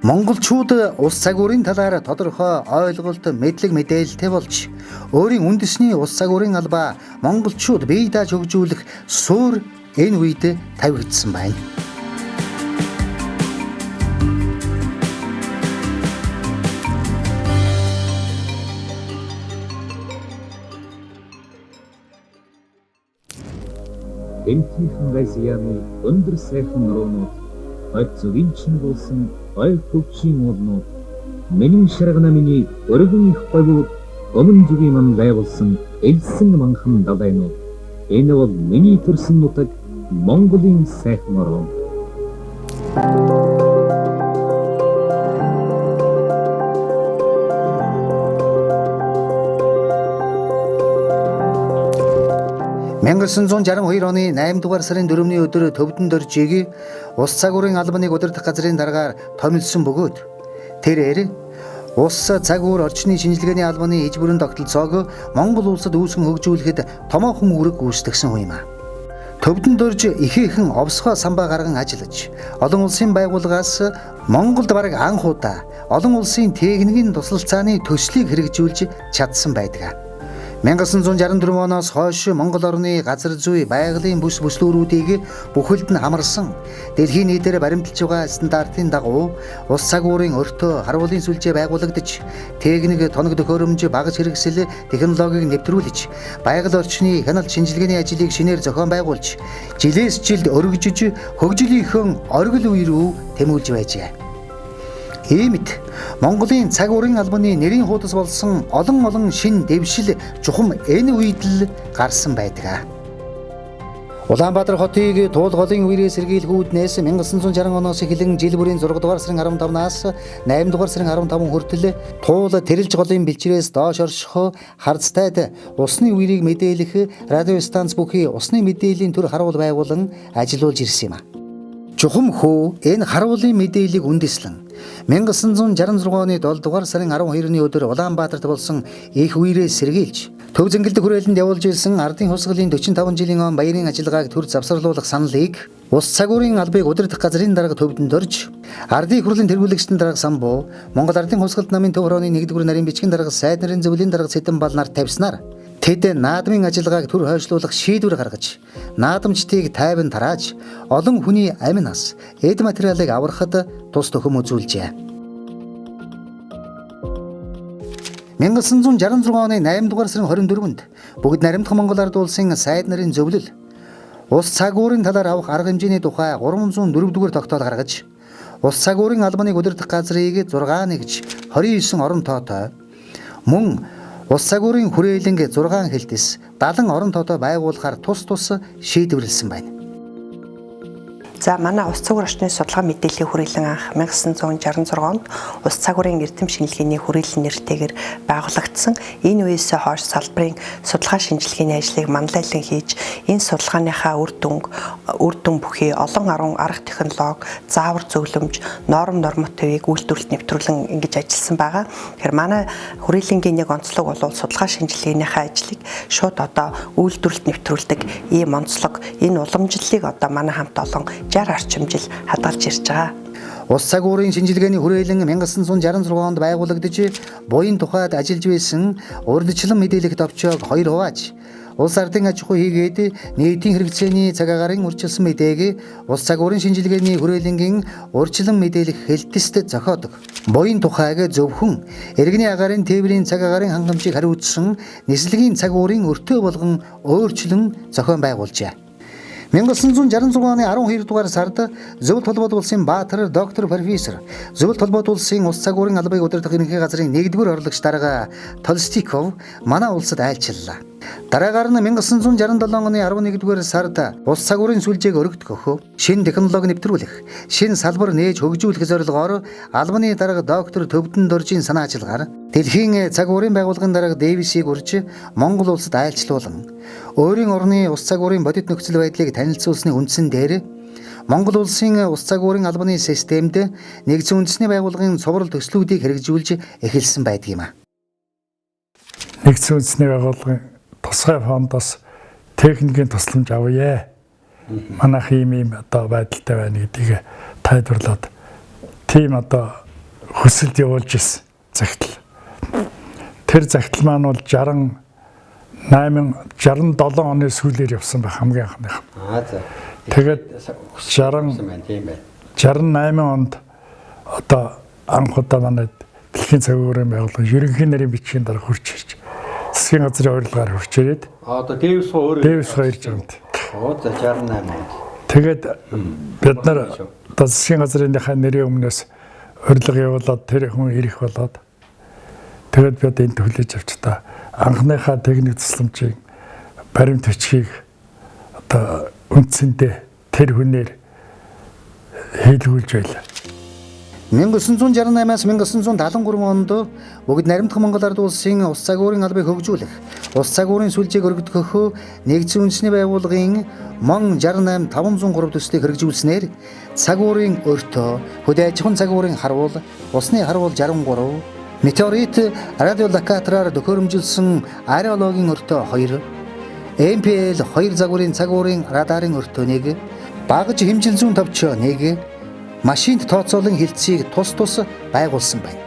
Монголчууд ус цаг уурын талаар тодорхой ойлголт, мэдлэг мэдээлэлтэй болж өөрийн үндэсний ус цаг уурын албаа монголчууд бие дааж хөгжүүлэх суурь энэ үед тавигдсан байна. Эмтийнхэн Азианы өндөр сайхан нуруунууд, хойд зүгийн чин болсон ой хөвчийн уулнууд, миний шаргана миний өргөн их говьуд, өмнө зүгийн ман байгуулсан элсэн манхан далайнууд. Энэ бол миний төрсөн нутаг Монголын сайхан орон. 1962 оны 8 дугаар сарын 4-ний өдөр Төвдөн дөржийг ус цаг уурын албаныг удирдах газрын даргаар томилсон бөгөөд тэрээр ус цаг уур орчны шинжилгээний албаны иж бүрэн тогтолцоог Монгол улсад үүсгэн хөгжүүлэхэд томоохон үүрэг гүйцэтгэсэн хүн юм а. Төвдөн дөрж ихээхэн овсгоо самбаа гарган ажиллаж олон улсын байгууллагаас Монголд бараг анх удаа олон улсын техникийн тусалцааны төслийг хэрэгжүүлж чадсан байдаг. 1964 оноос хойш Монгол орны газар зүй байгалийн бүс бүслүүрүүдийг бүхэлд нь хамарсан дэлхийн нийтээр баримталж байгаа стандартын дагуу ус цаг уурын өртөө харуулын сүлжээ байгуулагдаж, техник тоног төхөөрөмж, багаж хэрэгсэл технологиг нэвтрүүлж, байгаль орчны хяналт шинжилгээний ажлыг шинээр зохион байгуулж, жилээс жилд өргөжиж хөгжлийнхөө оргил үе рүү тэмүүлж байжээ. Иймд Монголын цаг уурын албаны нэрийн хуудас болсон олон олон шин дэвшил чухам энэ үед л гарсан байдаг. Улаанбаатар хотыг Туул голын үерээс сэргийлэх үүднээс 1960 оноос эхлэн жил бүрийн 6 дугаар сарын 15-наас 8 дугаар сарын 15 хүртэл Туул Тэрэлж голын бэлчрээс доош орших харцтайд усны үерийг мэдээлэх радио станц бүхий усны мэдээллийн төр харуул байгуулан ажиллуулж ирсэн юм а. Чухам хүү энэ харуулын мэдээллийг үндэслэн 1966 оны 7 дугаар сарын 12-ны өдөр Улаанбаатарт болсон их үерээс сэргийлж Төв зэнгэлдэх хүрээлэнд явуулж ирсэн ардын хувьсгалын 45 жилийн он баярын ажиллагааг төр завсарлуулах саналыг ус цаг уурын албыг удирдах газрын дарга Төвдөнд дөрж, ардын хурлын тэргүүлэгчдийн дарга Самбуу, Монгол ардын хувьсгалт намын төв хорооны 1-р нарийн бичгийн дарга сайд нарын зөвлөлийн дарга Цэдэн бал нарт тавьснаар тэд наадмын ажиллагааг төр хойшлуулах шийдвэр гаргаж, наадамчдыг тайван тарааж, олон хүний амь нас, эд материалыг аврахад тус төхөм үзүүлжээ. 1966 оны 8 дугаар сарын 24-нд бүгд наримдах Монгол Ард Улсын сайд нарын зөвлөл ус цагуурын талаар авах арга хэмжээний тухай 304 дугаар тогтоол гаргаж, ус цагуурын албаныг удирдах газрыг 6 нэгж 29 орон тоотой мөн ус цагуурын хүрээлэнг 6 хэлтэс 70 орон тоотой байгуулахаар тус тус шийдвэрлэсэн байна. За манай ус цагуур орчны судалгаа мэдээллийн хүрээлэн анх 1966 онд ус цагуурын эрдэм шинжилгээний хүрээлэн нэртэйгээр байгуулагдсан. Энэ үеэсээ хойш салбарын судалгаа шинжилгээний ажлыг манлайлан хийж, энэ судалгааныхаа үр дүн бүхий олон арга технологи, заавар зөвлөмж, норм нормативыг үйлдвэрлэлд нэвтрүүлэн ингэж ажилласан байгаа. Тэгэхээр манай хүрээлэнгийн нэг онцлог бол судалгаа шинжилгээнийхээ ажлыг шууд одоо үйлдвэрлэлд нэвтрүүлдэг ийм онцлог, энэ уламжлалыг одоо манай хамт олон 60 орчим жил хадгалж ирж байгаа. Ус цагуурын шинжилгээний хүрээлэн 1966 онд байгуулагдаж, буян тухайд ажиллаж байсан урьдчилан мэдээлэх товчоог 2 хувааж, улс ардын аж ахуй хийгээд нийтийн хэрэгцээний цаг агаарын урьдчилсан мэдээг ус цагуурын шинжилгээний хүрээлэнгийн урьдчилан мэдээлэх хэлтэст зохиодог. Буян тухайг зөвхөн иргэний агаарын тээврийн цаг агаарын хангамжийг хариуцсан нислэгийн цагуурын өртөө болгон өөрчлөн зохион байгуулжээ. 1966 оны 12 дугаар сард Зөвлөлт холбоот улсын Баатар доктор профессор, Зөвлөлт холбоот улсын ус цагуурын албыг удирдах ерөнхий газрын 1-р орлогч дарга Толстиков манай улсад айлчлалаа. Дараагаар нь 1967 оны 11-р сард ус цагуурын сүлжээг өргөтгөх, шинэ технологи нэвтрүүлэх, шинэ салбар нээж хөгжүүлэх зорилгоор албаны дарга доктор Төвдөн Доржийн санаачилгаар дэлхийн цагуурын байгууллагын дарга Дэвисийг урьж Монгол улсад айлчлуулан өөрийн орны ус цагуурын бодит нөхцөл байдлыг танилцуулсны үндсэн дээр Монгол улсын ус цагуурын албаны системд нэгдсэн үндэсний байгууллагын цуврал төслүүдийг хэрэгжүүлж эхэлсэн байдаг юм. Нэгдсэн үндэсний байгууллагын тусгай фондоос техникийн тусламж авъя. Манайх ийм одоо байдалтай байна гэдгийг тайлбарлаад тийм одоо хүсэлт явуулж ирсэн захидал. Тэр захидал маань бол 68 67 оны сүүлээр явсан байх хамгийн анхных. Аа за. Тэгээд 68 онд одоо анх удаа манай дэлхийн цагуурын байгууллага ерөнхий нарийн бичгийн дараа хурц ирж засгийн газрын урилгаар хурц ирээд одоо Дэвис өөрөө Дэвис ирж байгаа юм. Оо за 68 онд. Тэгээд бид нар одоо засгийн газрынхаа нэрийн өмнөөс урилга явуулаад тэр хүн ирэх болоод тэгээд бид энд хүлээж авч та анхныхаа техник тусламжийн баримт бичгийг одоо үндсэндээ тэр хүнээр хийлгүүлж байлаа. 1968-аас 1973 онд бүгд наримдах Монгол Ард Улсын ус цагуурын албыг хөгжүүлэх, ус цагуурын сүлжээг өргөтгөх нэгдсэн үндэсний байгууллагын МОН 68 503 төслийг хэрэгжүүлснээр цагуурын өртөө, хөдөө аж ахуйн цагуурын харуул, усны харуул 63, метеорит радиолокатороор төхөөрөмжилсөн аэрологийн өртөө 2, MPL 2 загварын цагуурын радарын өртөө 1, багаж хэмжил зүүн товчоо 1, машинд тооцоолон хилцгийг тус тус байгуулсан байна.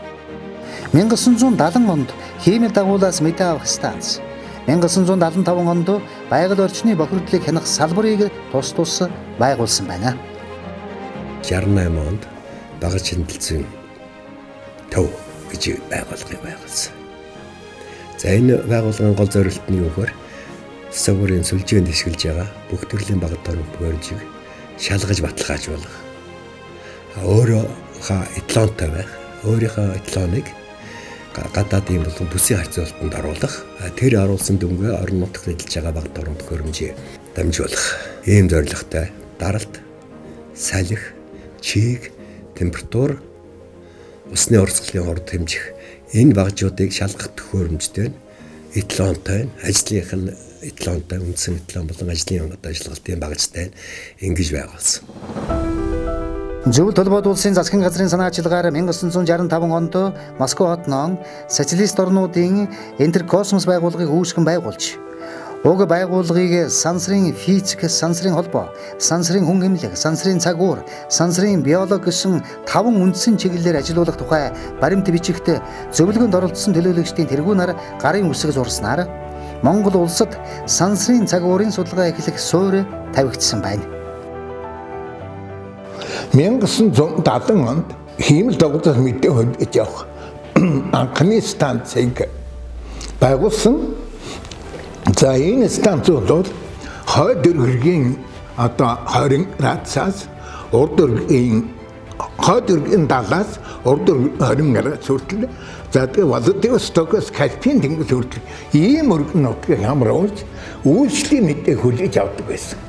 1970 онд хиймэл дагуулаас мэдээ авах станц, 1975 онд байгаль орчны бохирдлыг хянах салбарыг тус тус байгуулсан байна. 68 онд багаж хэмжилсэн төв гэж байгууллагыг байгуулсан. За энэ байгууллагын гол зорилт нь юу гэхээр цагуурын сүлжээнд ашиглаж байгаа бүх төрлийн багад төхөөрөмжийг шалгаж баталгаажуулах, өөрөө эталонтой байх, өөрийнхөө эталоныг гадаадын болон төслийн харьцуултанд оруулах, тэр оруулсан дүнгээ орон нутагт эдэлж байгаа багад төхөөрөмжийг дамжуулах ийм зорилготой даралт, салхи, чиг, температур, усны урсгалын хурд хэмжих энэ багжуудыг шалгах төхөөрөмжтэй нь эталонтой нь ажлынх нь эталонтой үндсэн эталон болон ажлын ажиллагалтын багжтай ингэж байгуулсан. Зөвлөлт холбоот улсын засгийн газрын санаачилгаар 1965 онд Москва хотноо социалист орнуудын Интеркосмос байгууллагыг үүсгэн байгуулж, уг байгууллагыг сансрын физик, сансрын холбоо, сансрын хүн эмнэлэг, сансрын цагуур, сансрын биологи гэсэн 5 үндсэн чиглэлээр ажилуулах тухай баримт бичигт зөвлөгөөнд оролцсон төлөөлөгчдийн тэргүүнээр гарын үсэг зурснаар Монгол улсад сансрын цагуурын судалгаа эхлэх суурь тавигдсан байна. 1970 онд хиймэл дагуулаас мэдээ хөдөлж явах анхны станцыг Байгуулсан. За, энэ станц бол хойд өргийн одоо 20 градусаас урд өргийн, хойд өргийн 70-аас урд 20 градус хүртэл, за, тэгээ Владивостокоос Каспийн тэнгис хүртэл ийм өргөн нутгийг хамруулж үйлчлэлийн мэдээ хүлээж авдаг байсан.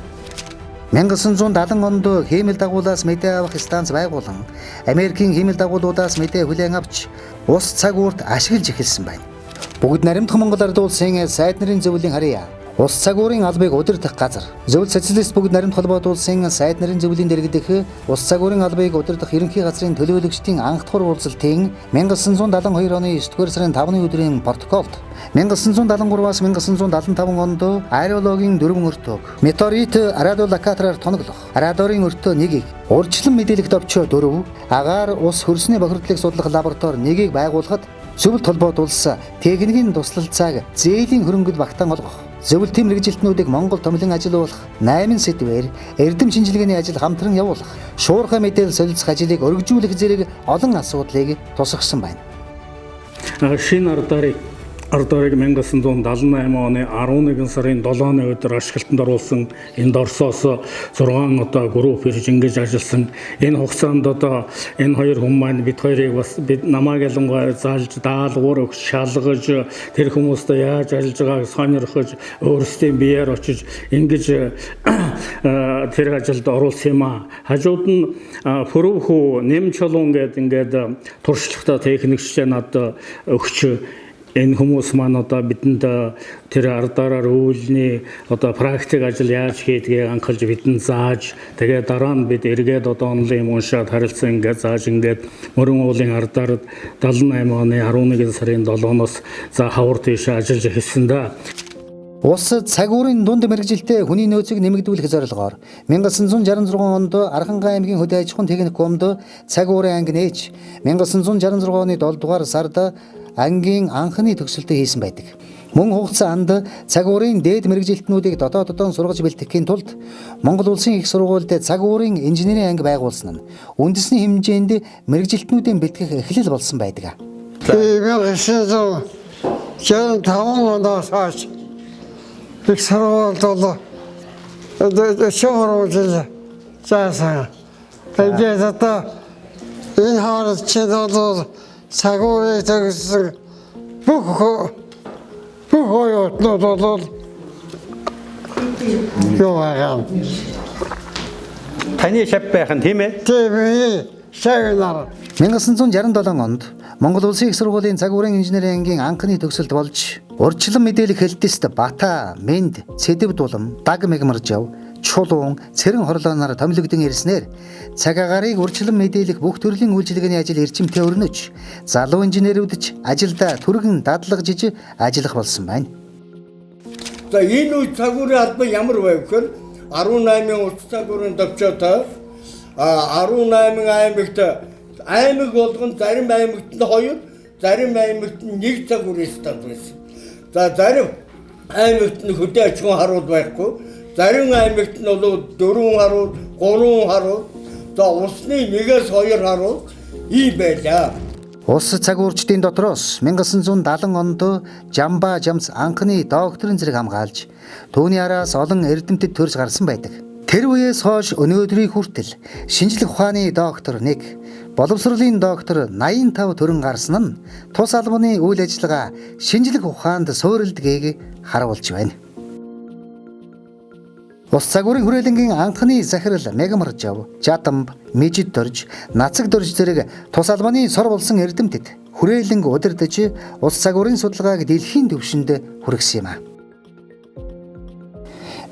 1970 онд хиймэл дагуулаас мэдээ авах станц байгуулан Америкийн хиймэл дагуулуудаас мэдээ хүлээн авч ус цаг уурт ашиглаж эхэлсэн байна. Бүгд наримдах Монгол Ард Улсын сайд нарын зөвлөлийн харьяа Ус цаг уурын албыг удирдах газар. Зөвлөл Социалист Бүгд наримт холбоот улсын сайд нарын зөвлөлийн дэргэдэх ус цаг уурын албыг удирдах ерөнхий газрын төлөөлөгчдийн анхдагтур уулзалтын 1972 оны 9 дугаар сарын 5-ны өдрийн протоколд 1973-аас 1975 онд аэрологийн дөрвөн өртөөг метеорит радиолокатороор тоноглох, радиорын өртөө нэгийг, урьдчилан мэдээлэх товчоо 4, агаар ус хөрсний бохирдлыг судлах лаборатори нэгийг байгуулахад Зөвлөлт холбоот улс техникийн туслалцааг зээлийн хөрөнгөд багтаан олгох, зөвлөлтийн мэргэжилтнүүдийг Монгол томилон ажилуулах, 8 сэдвээр эрдэм шинжилгээний ажил хамтран явуулах, шуурхай мэдээлэл солилцох ажлыг өргөжүүлэх зэрэг олон асуудлыг тусгасан байна. Шинэ Ардорыг 1978 оны 11 сарын 7-ны өдөр ашиглалтанд оруулсан. Энд Оросоос 6 одоо групп ирж ингэж ажилласан. Энэ хугацаанд одоо энэ хоёр хүн маань бид хоёрыг бас бид намайг ялангуяа заалж, даалгавар өгч, шалгаж, тэр хүмүүстэй яаж ажиллаж байгааг сонирхож, өөрсдийн биеэр очиж ингэж тэр ажилд оруулсан юм аа. Хажууд нь Фөрөвхүү Нэмчолон гэдэг ингээд туршлагатай техникчтэй надад өгч, энэ хүмүүс маань одоо бидэнд тэр ардаараар үүлний одоо практик ажил яаж хийдгийг анхалж бидэнд зааж, тэгээ дараа нь бид эргээд одоо онлын юм уншаад харилцан ингээд зааж, ингээд Мөрөн уулын ардаар 78 оны 11 сарын 7-оноос за хавар тийш ажиллаж эхэлсэн да. Ус цаг уурын дунд мэргэжилтэд хүний нөөцийг нэмэгдүүлэх зорилгоор 1966 онд Архангай аймгийн хөдөө аж ахуйн техникумд цаг уурын анги нээж, 1966 оны 7 дугаар сард ангийн анхны төгсөлтөө хийсэн байдаг. Мөн хугацаанд цаг уурын дээд мэргэжилтнүүдийг дотооддоо сургаж бэлтгэхийн тулд Монгол Улсын их сургуульд цаг уурын инженерийн анги байгуулсан нь үндэсний хэмжээнд мэргэжилтнүүдийн бэлтгэх эхлэл болсон байдаг. 1965 оноос хойш их сургуульд бол 43 жил заасан. Тэгээд одоо энэ хооронд чинь бол цаг уурыг төгссөн бүх оюутнууд бол юу байгаа. Таны шав байх нь, тийм ээ? Тийм ээ. Шав нар. 1967 онд Монгол Улсын их сургуулийн цаг уурын инженерийн ангийн анхны төгсөлт болж, урьдчилан мэдээлэх хэлтэст Бата, Мэнд, Цэдэв дулам, Даг Мегмаржав, Чулуун, Цэрэн хорлооноор томилогдсон ирснээр цаг агаарыг урьдчилан мэдээлэх бүх төрлийн үйлчилгээний ажил эрчимтэй өрнөж, залуу инженерүүд ч ажилдаа түргэн дадлагжиж ажиллах болсон байна. За, энэ үед цаг уурын албан ямар байв гэхээр 18-ын улс цаг уурын товчоотой 18 аймагт, аймаг болгон зарим аймагт нь 2, зарим аймагт нь 1 цаг уурын станц байсан. За, зарим аймагт нь хөдөө аж ахуйн харуул байхгүй. Зарим аймагт нь бол 4 харуул, 3 харуул, за, усны 1-ээс 2 харуул ийм байлаа. Ус цаг уурчдын дотроос 1970 онд Жамба Жамц анхны докторын зэрэг хамгаалж, түүний араас олон эрдэмтэд төрж гарсан байдаг. Тэр үеэс хойш өнөөдрийг хүртэл шинжлэх ухааны доктор 1, боловсролын доктор 85 төрөн гарсан нь тус албаны үйл ажиллагаа шинжлэх ухаанд суурилдгийг харуулж байна. Ус цаг уурын хүрээлэнгийн анхны захирал Мегамаржав, Жадамб, Межид Дорж, Нацаг Дорж зэрэг тус албаны сор болсон эрдэмтэд хүрээлэнг удирдах, ус цаг уурын судалгааг дэлхийн түвшинд хүргэсэн юм а.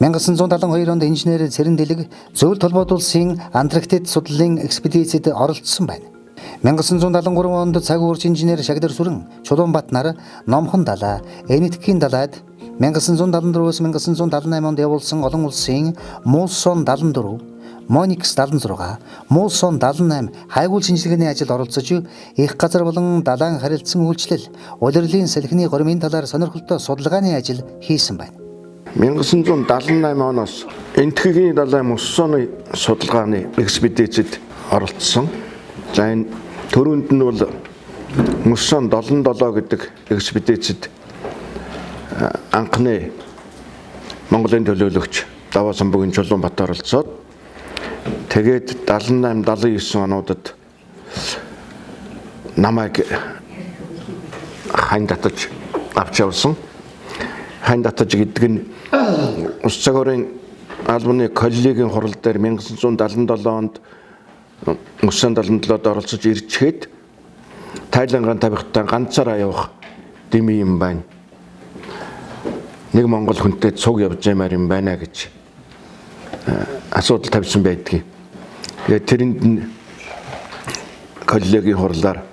1972 онд инженер Цэрэн Дэлэг Зөвлөлт холбоот улсын Антарктид судлалын экспедицид оролцсон байна. 1973 онд цаг уурч инженер Шагдар Сүрэн Чулуунбат нар Номхон далай, Энэтхэгийн далайд 1974-өөс 1978 онд явуулсан олон улсын Муусон 74, Моникс 76, Муусон 78 хайгуул шинжилгээний ажилд оролцож, их газар болон далайн харилцан үйлчлэл, улирлын салхины горимын талаар сонирхолтой судалгааны ажил хийсэн байна. 1978 оноос Энэтхэгийн далай муссоны судалгааны экспедицид оролцсон. За, энэ түрүүнд нь бол Муссон 77 гэдэг экспедицид анхны Монголын төлөөлөгч Даваа Самбугийн Чулуунбат оролцоод тэгээд 78 79 онуудад намайг хань татаж авч явсан. Хань татаж гэдэг нь Ус цагуурын албаны коллегийн хурал дээр 1977 онд 1977-д оролцож ирчгээд Тайлангаан тавихтаа ганцаараа явах дими юм байна. Нэг монгол хүнтэй цуг явж ямаар юм байна гэж асуудал тавьсан байдгийг. Тэгээд тэрэнд нь коллегийн хурлаар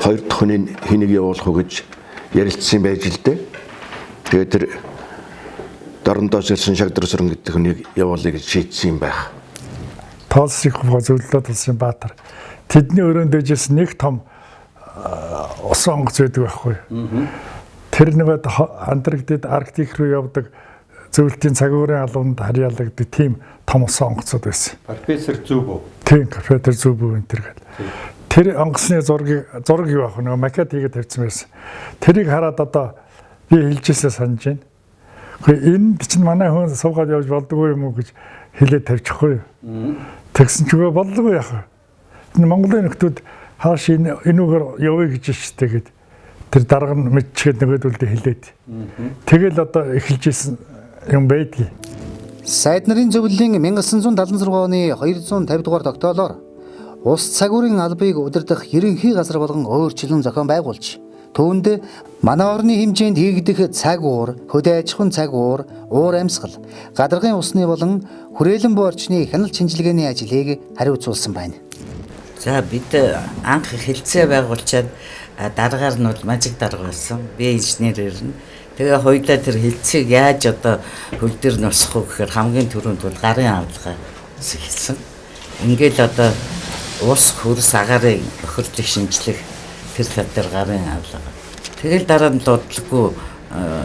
хоёр дахь хүний хэнийг явуулах уу гэж ярилцсан байж л дээ. Тэгээд тэр Дорондоос ирсэн Шагдар сүрэн гэдэг хүнийг явуулъя гэж шийдсэн юм байх. Тоолсыг зөвлөлөө тулсан Баатар. Тэдний өрөөнд дэжсэн нэг том усан онгоц байдаг байхгүй. Тэр нөгөө Антарктид, Арктик руу явдаг зөвлөлтийн цагуурын албанд харьяалагддаг тийм том усан онгоцод байсан. Профессор Зүбүү. Тийм, профессор Зүбүү энэ төр гэл. Тэр онгоцны зураг юу ах вэ? Нөгөө макет хийгээд тавьсан байсан. Тэрийг хараад одоо би хэлжээсээ санаж байна. Гэхдээ энд чинь манай хүн суугаад явж болдгоо юм уу гэж хэлээд тавьчихгүй юу. Тэгсэн ч үгүй болдгоо яах вэ? Энэ Монголын нөхдүүд хааш энүүгээр явъя гэж штэ гэд тэр дарга нь мэдчихэд нөгөөдөлдөө хэлээд. Тэгэл одоо эхэлж исэн юм байдгийг. Сайд нарын зөвлөлийн 1976 оны 250 дугаар тогтоолоор ус цагуурын албыг удирдах ерөнхий газар болгон өөрчлөн зохион байгуулж түүнд манай орны хэмжээнд хийгдэх цаг уур, хөдөө аж ахуйн цаг уур, уур амьсгал, гадаргын усны болон хүрээлэн буу орчны хяналт шинжилгээний ажлыг хариуцуулсан байна. За бид анх хэлцээ байгуулчаад даргаар нь бол мажиг дарга болсон. Би инженерээр нь. Тэгээ хоёулаа тэр хэлцээг яаж одоо хөл дээр нь босгох вэ гэхээр хамгийн түрүүнд бол гарын авлагаас эхэлсэн. Ингээл одоо ус хөрс агаарын бохирдлыг шинжлэх тэр тал дээр гарын авлага. Тэгэл дараа нь дуудлахгүй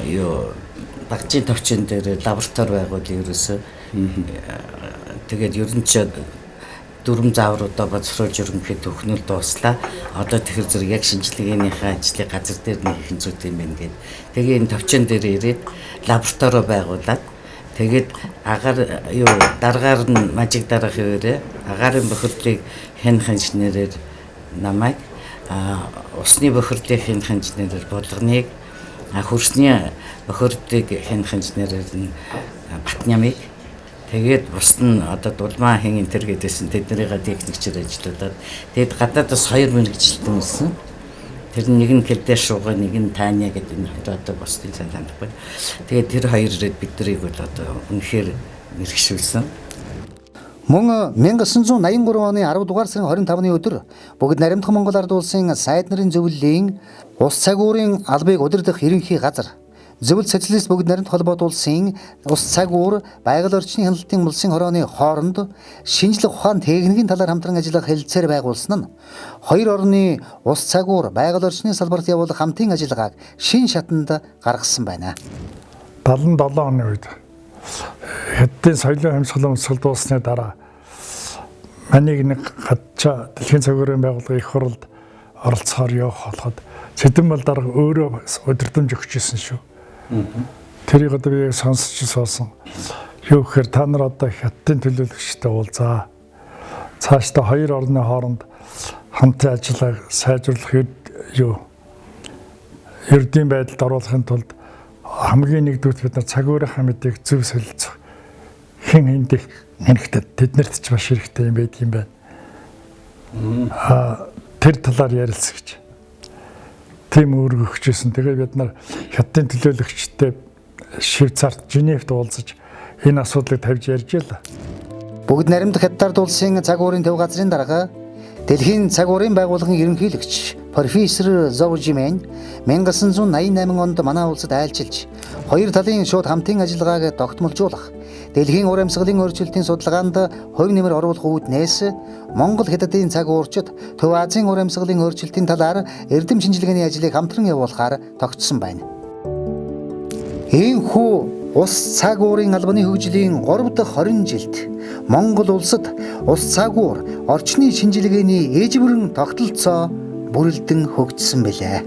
юу багжийн товчон дээр лаборатори байгуул ерөөсөө. Тэгээд ер нь ч дөрвөн заавруудаа боловсруулж ерөнхий төхнөл дууслаа. Одоо тэгэхээр зэрэг яг шинжилгээнийхээ ажлыг газар дээр нь хийх зүйтэй юм байна гэд. Тэгээ энэ товчон дээр ирээд лабораторио байгуулад тэгээд агаар юу даргаар нь мажиг дарга хэвээрээ агаарын бохирдлыг хянах инженерээр намайг усны бохирдлыг хянах инженерээр Булганыг, хөрсний бохирдлыг хянах инженерээр нь Батнямыг, тэгээд бусд нь одоо дулмаа хэн энэ төр гэдээсэн тэднийгээ техникчээр ажиллуулад тэгээд гадаадас хоёр мэрэгчлэн ирсэн. Тэр нэг нь Кэлдэш шууга, нэг нь Таня гэдэг энэ хоёр одоо бусдын сайн танихгүй. Тэгээд тэр хоёр ирээд бид нарыг бол одоо үнэхээр мэрэгшүүлсэн. Мөн 1983 оны 10 дугаар сарын 25-ны өдөр бүгд наримдах Монгол Ард Улсын сайд нарын зөвлөлийн ус цагуурын албыг удирдах ерөнхий газар Зөвлөлт социалист бүгд наримт холбоот улсын ус цагуур байгаль орчны хяналтын улсын хорооны хооронд шинжлэх ухаан техникийн талаар хамтран ажиллах хэлэлцээр байгуулсан нь хоёр орны ус цагуур байгаль орчны салбарт явуулах хамтын ажиллагааг шин шатанд гаргасан байна. 77 оны үед Хятадын соёлын амьсгалын өмсгөл дууссаны дараа манийг нэг гадчаа дэлхийн цагуурын байгууллагын их хурлд оролцохоор явах болоход Цэдэнбал дарга өөрөө удирдамж өгч ирсэн шүү. Тэрийг одоо би сонсч суусан. Юу гэхээр та нар одоо Хятадын төлөөлөгчтэй уулзаа. Цаашдаа хоёр орны хооронд хамтын ажиллагааг сайжруулах юу эрдийн байдалд оруулахын тулд хамгийн нэгдүгürt бид нар цаг уурынхаа мэдээг зөв солилцох хэн хэнд хэрэгтэй тэднэрт ч маш хэрэгтэй юм байдаг юм байна. Тэр талаар ярилцах гэж. Тийм үүрэг өгчээсэн. Тэгээд бид нар Хятадын төлөөлөгчтэй Швейцарт Женевт уулзаж энэ асуудлыг тавьж ярьж байлаа. Бүгд наримдах Хятад улсын цаг уурын төв газрын дарга Дэлхийн цаг уурын байгууллагын ерөнхийлөгч профессор Зов Жимэн 1988 онд манай улсад айлчилж хоёр талын шууд хамтын ажиллагааг тогтмолжуулах, дэлхийн уур амьсгалын өөрчлөлтийн судалгаанд хувь нэмэр оруулах үүднээс Монгол Хятадын цаг уурчид Төв Азийн уур амьсгалын өөрчлөлтийн талаар эрдэм шинжилгээний ажлыг хамтран явуулахаар тогтсон байна. Иймхүү ус цаг уурын албаны хөгжлийн 3 дахь 20 жилд Монгол улсад ус цаг уур орчны шинжилгээний ээжбүрэн тогтолцоо бүрэлдэн хөгжсөн билээ.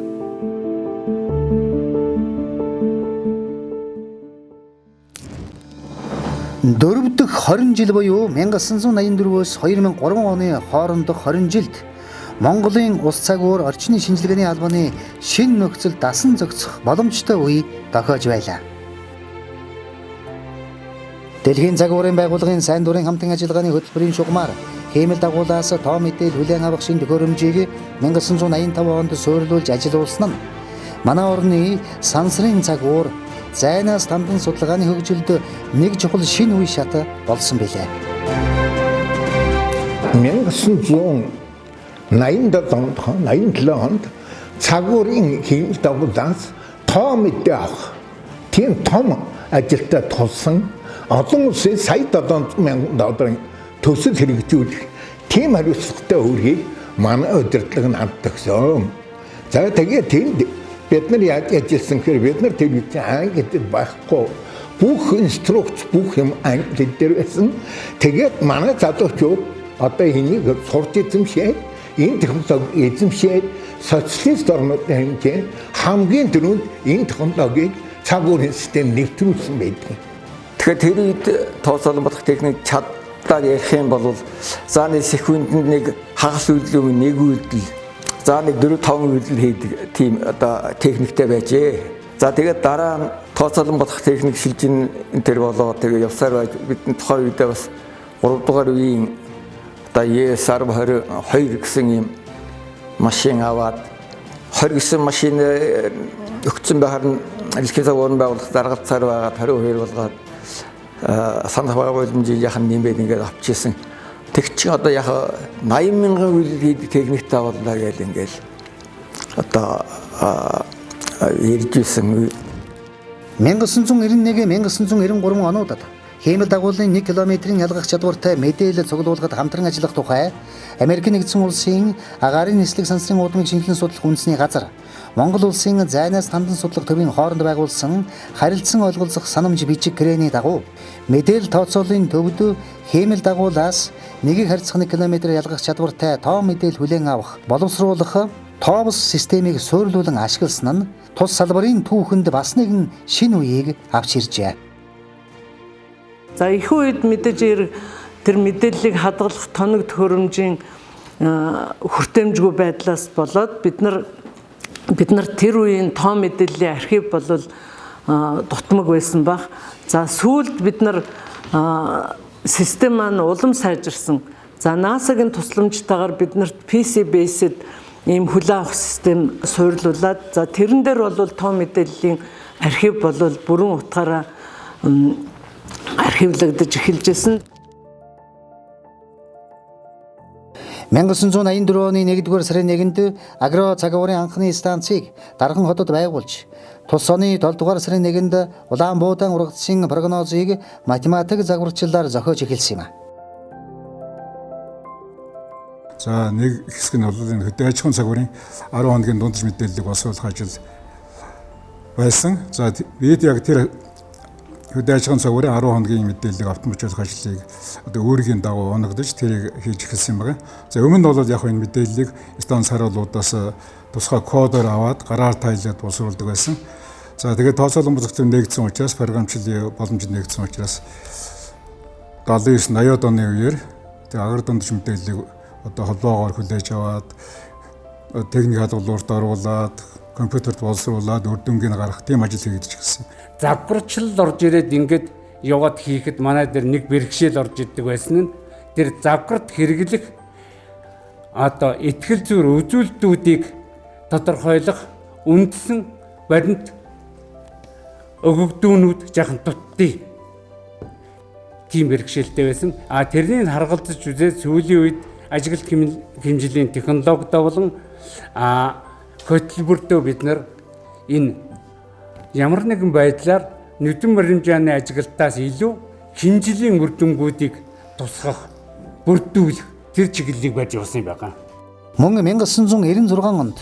Дөрөв дэх 20 жил буюу 1984-өөс 2003 оны хоорондох 20 жилд Монголын улс цагуур орчны шинжилгээний албаны шинэ нөхцөл дасан зохицох боломжтой үе дохиож байлаа. Дэлхийн загварын байгууллагын сайн дурын хамтын ажиллагааны хөтөлбөрийн шугамар хиймэл дагуулаас тоо мэдээл хүлээн авах шинэ төхөөрөмжийг 1985 онд суйрлуулж ажилуулсан нь манай орны сансрын загвар зайнаас тандан судалгааны хөгжилд нэг чухал шинэ үе шат болсон билээ. 1987 онд цагуурын хиймэл дагуулаас тоо мэдээ авах тийм том ажилтай тулсан олон улсын сая 700 мянган долларын төсөл хэрэгжүүлэх тийм хариуцлагатай үүргийг манай удирдлага нь хандтагсан. За тэгээд тэнд бид нар яаж ажилласан гэхээр бид нар тэр үед англи хэл байхгүй, бүх инструкц бүх юм англи хэл дээр байсан. Тэгээд манай залуучууд одоо энийг сурч эзэмшээд, энэ технологи эзэмшээд социалист орнуудын хэмжээнд хамгийн түрүүнд энэ технологиг цаг уурын систем нэвтрүүлсэн байдаг. Тэгэхээр тэр үед тооцоолон бодох техник чадлаар ярих юм бол за нэг секундэд нэг хагас үйлдэл нэг үйлдэл, за нэг 4 5 үйлдэл хийдэг тийм одоо техниктэй байжээ. За тэгээд дараа нь тооцоолон бодох техник шилжин энэ төр болоо тэгээд явсаар байж бид тухайн үедээ бас 3 дугаар үеийн одоо ES 1022 гэсэн юм машин аваад 20 гэсэн машин өгцөн байхаар нь дэлхийн цаг уурын байгууллага даргалцаар байгаад 22 болгоод санах байгууламжийг яхан нэмээд ингээд авчихсан. Тэг чинь одоо яг 80 мянган үйлдэл хийдэг техниктэй боллоо гэж ингээл одоо ярьж исэн. 1991-1993 онуудад хиймэл дагуулын 1 км-ийн ялгах чадвартай мэдээлэл цуглуулгад хамтран ажиллах тухай Америк нэгдсэн улсын агаарын нислэг сансрын уудмыг шинжилэн судлах үндэсний газар Монгол улсын зайнаас тандан судлах төвийн хооронд байгуулсан харилцан ойлголцох санамж бичиг гэрээний дагуу мэдээлэл тооцоолын төвд хиймэл дагуулаас нэгийг харьцах 1 км ялгах чадвартай тоо мэдээлэл хүлээн авах боловсруулах тоовс системийг суйрлуулан ашигласан нь тус салбарын түүхэнд бас нэгэн шинэ үеийг авч иржээ. За их үед мэдээж хэрэг тэр мэдээллийг хадгалах тоног төхөөрөмжийн хүртээмжгүй байдлаас болоод бид нар тэр үеийн тоо мэдээллийн архив бол дутмаг байсан баг. За сүүлд бид нар систем маань улам сайжирсан. За NASA-гийн тусламжтайгаар бид нарт PC based ийм хүлээн авах систем суйрлуулад за тэрэн дээр бол тоо мэдээллийн архив бол бүрэн утгаараа архивлагдаж эхэлж байсан. 1984 оны 1-р сарын 1-нд агро цагуурын анхны станцыг Дархан хотод байгуулж, тус оны 7-р сарын 1-нд улаан буудаан ургацын прогнозыг математик загварчлалаар зохиож эхэлсэн юм. За нэг хэсэг нь бол энэ хөдөө аж ахуйн цагуурын 10 хоногийн дундаж мэдээллийг боловсруулах ажил байсан. За бид яг тэр хөдөө аж ахуйн цагуурын 10 хоногийн мэдээллийг автоматжуулах ажлыг одоо өөрийн дагуу оногдож тэрийг хийж эхэлсэн юм байна. За өмнө нь бол яг энэ мэдээллийг станц харуулуудаас тусгай кодоор аваад гараар тайлаад боловсруулдаг байсан. За тэгээд тооцоолон бодох төв нэгдсэн учраас програмчлалын боломж нэгдсэн учраас 79 80-ад оны үеэр тэг агар дундаж мэдээллийг одоо холбоогоор хүлээж аваад техник хадгалуурт оруулаад компьютерт боловсруулад үр дүнгийг гаргах тийм ажил хийгдэж эхэлсэн. Загварчлал орж ирээд ингээд яваад хийхэд манай дээр нэг бэрхшээл орж ирдэг байсан нь тэр загварт хэрэглэх одоо итгэл зүйр үзүүлэлтүүдийг тодорхойлох үндсэн баримт өгөгдүүнүүд жаахан дутдیں۔ Тийм бэрхшээлтэй байсан. А тэрнийг харгалзаж үзээд сүүлийн үед ажиглалт хэмжлийн технологи болон хөтөлбөртөө бид нар энэ ямар нэгэн байдлаар нүдэн баримжааны ажиглалтаас илүү хэмжлийн үр дүнгуудыг тусгах, бүрдүүлэх тэр чиглэлийг барьж явсан юм байна. Мөн 1996 онд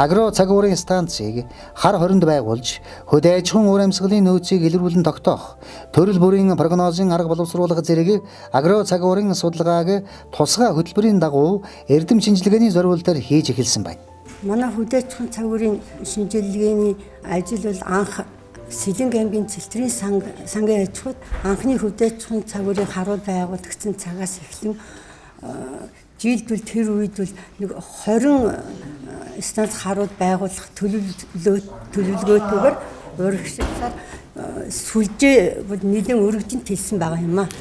агро цагуурын станцыг хар хоринд байгуулж, хөдөө аж ахуйн уур амьсгалын нөөцийг илрүүлэн тогтоох, төрөл бүрийн прогнозын арга боловсруулах зэрэг агро цагуурын судалгааг тусгай хөтөлбөрийн дагуу эрдэм шинжилгээний зориултаар хийж эхэлсэн байна. Манай хөдөө аж ахуйн цагуурын шинжилгээний ажил бол анх Сэлэнг аймгийн Цэлтрийн сангийн аж ахуйд анхны хөдөө аж ахуйн цагуурын харуул байгуулагдсан цагаас эхлэн жилд бол тэр үед бол нэг 20 станц харуул байгуулах төлөвлөгөөтэйгээр урагшлаар сүлжээ бол нэлээд өргөжин тэлсэн байгаа юм аа.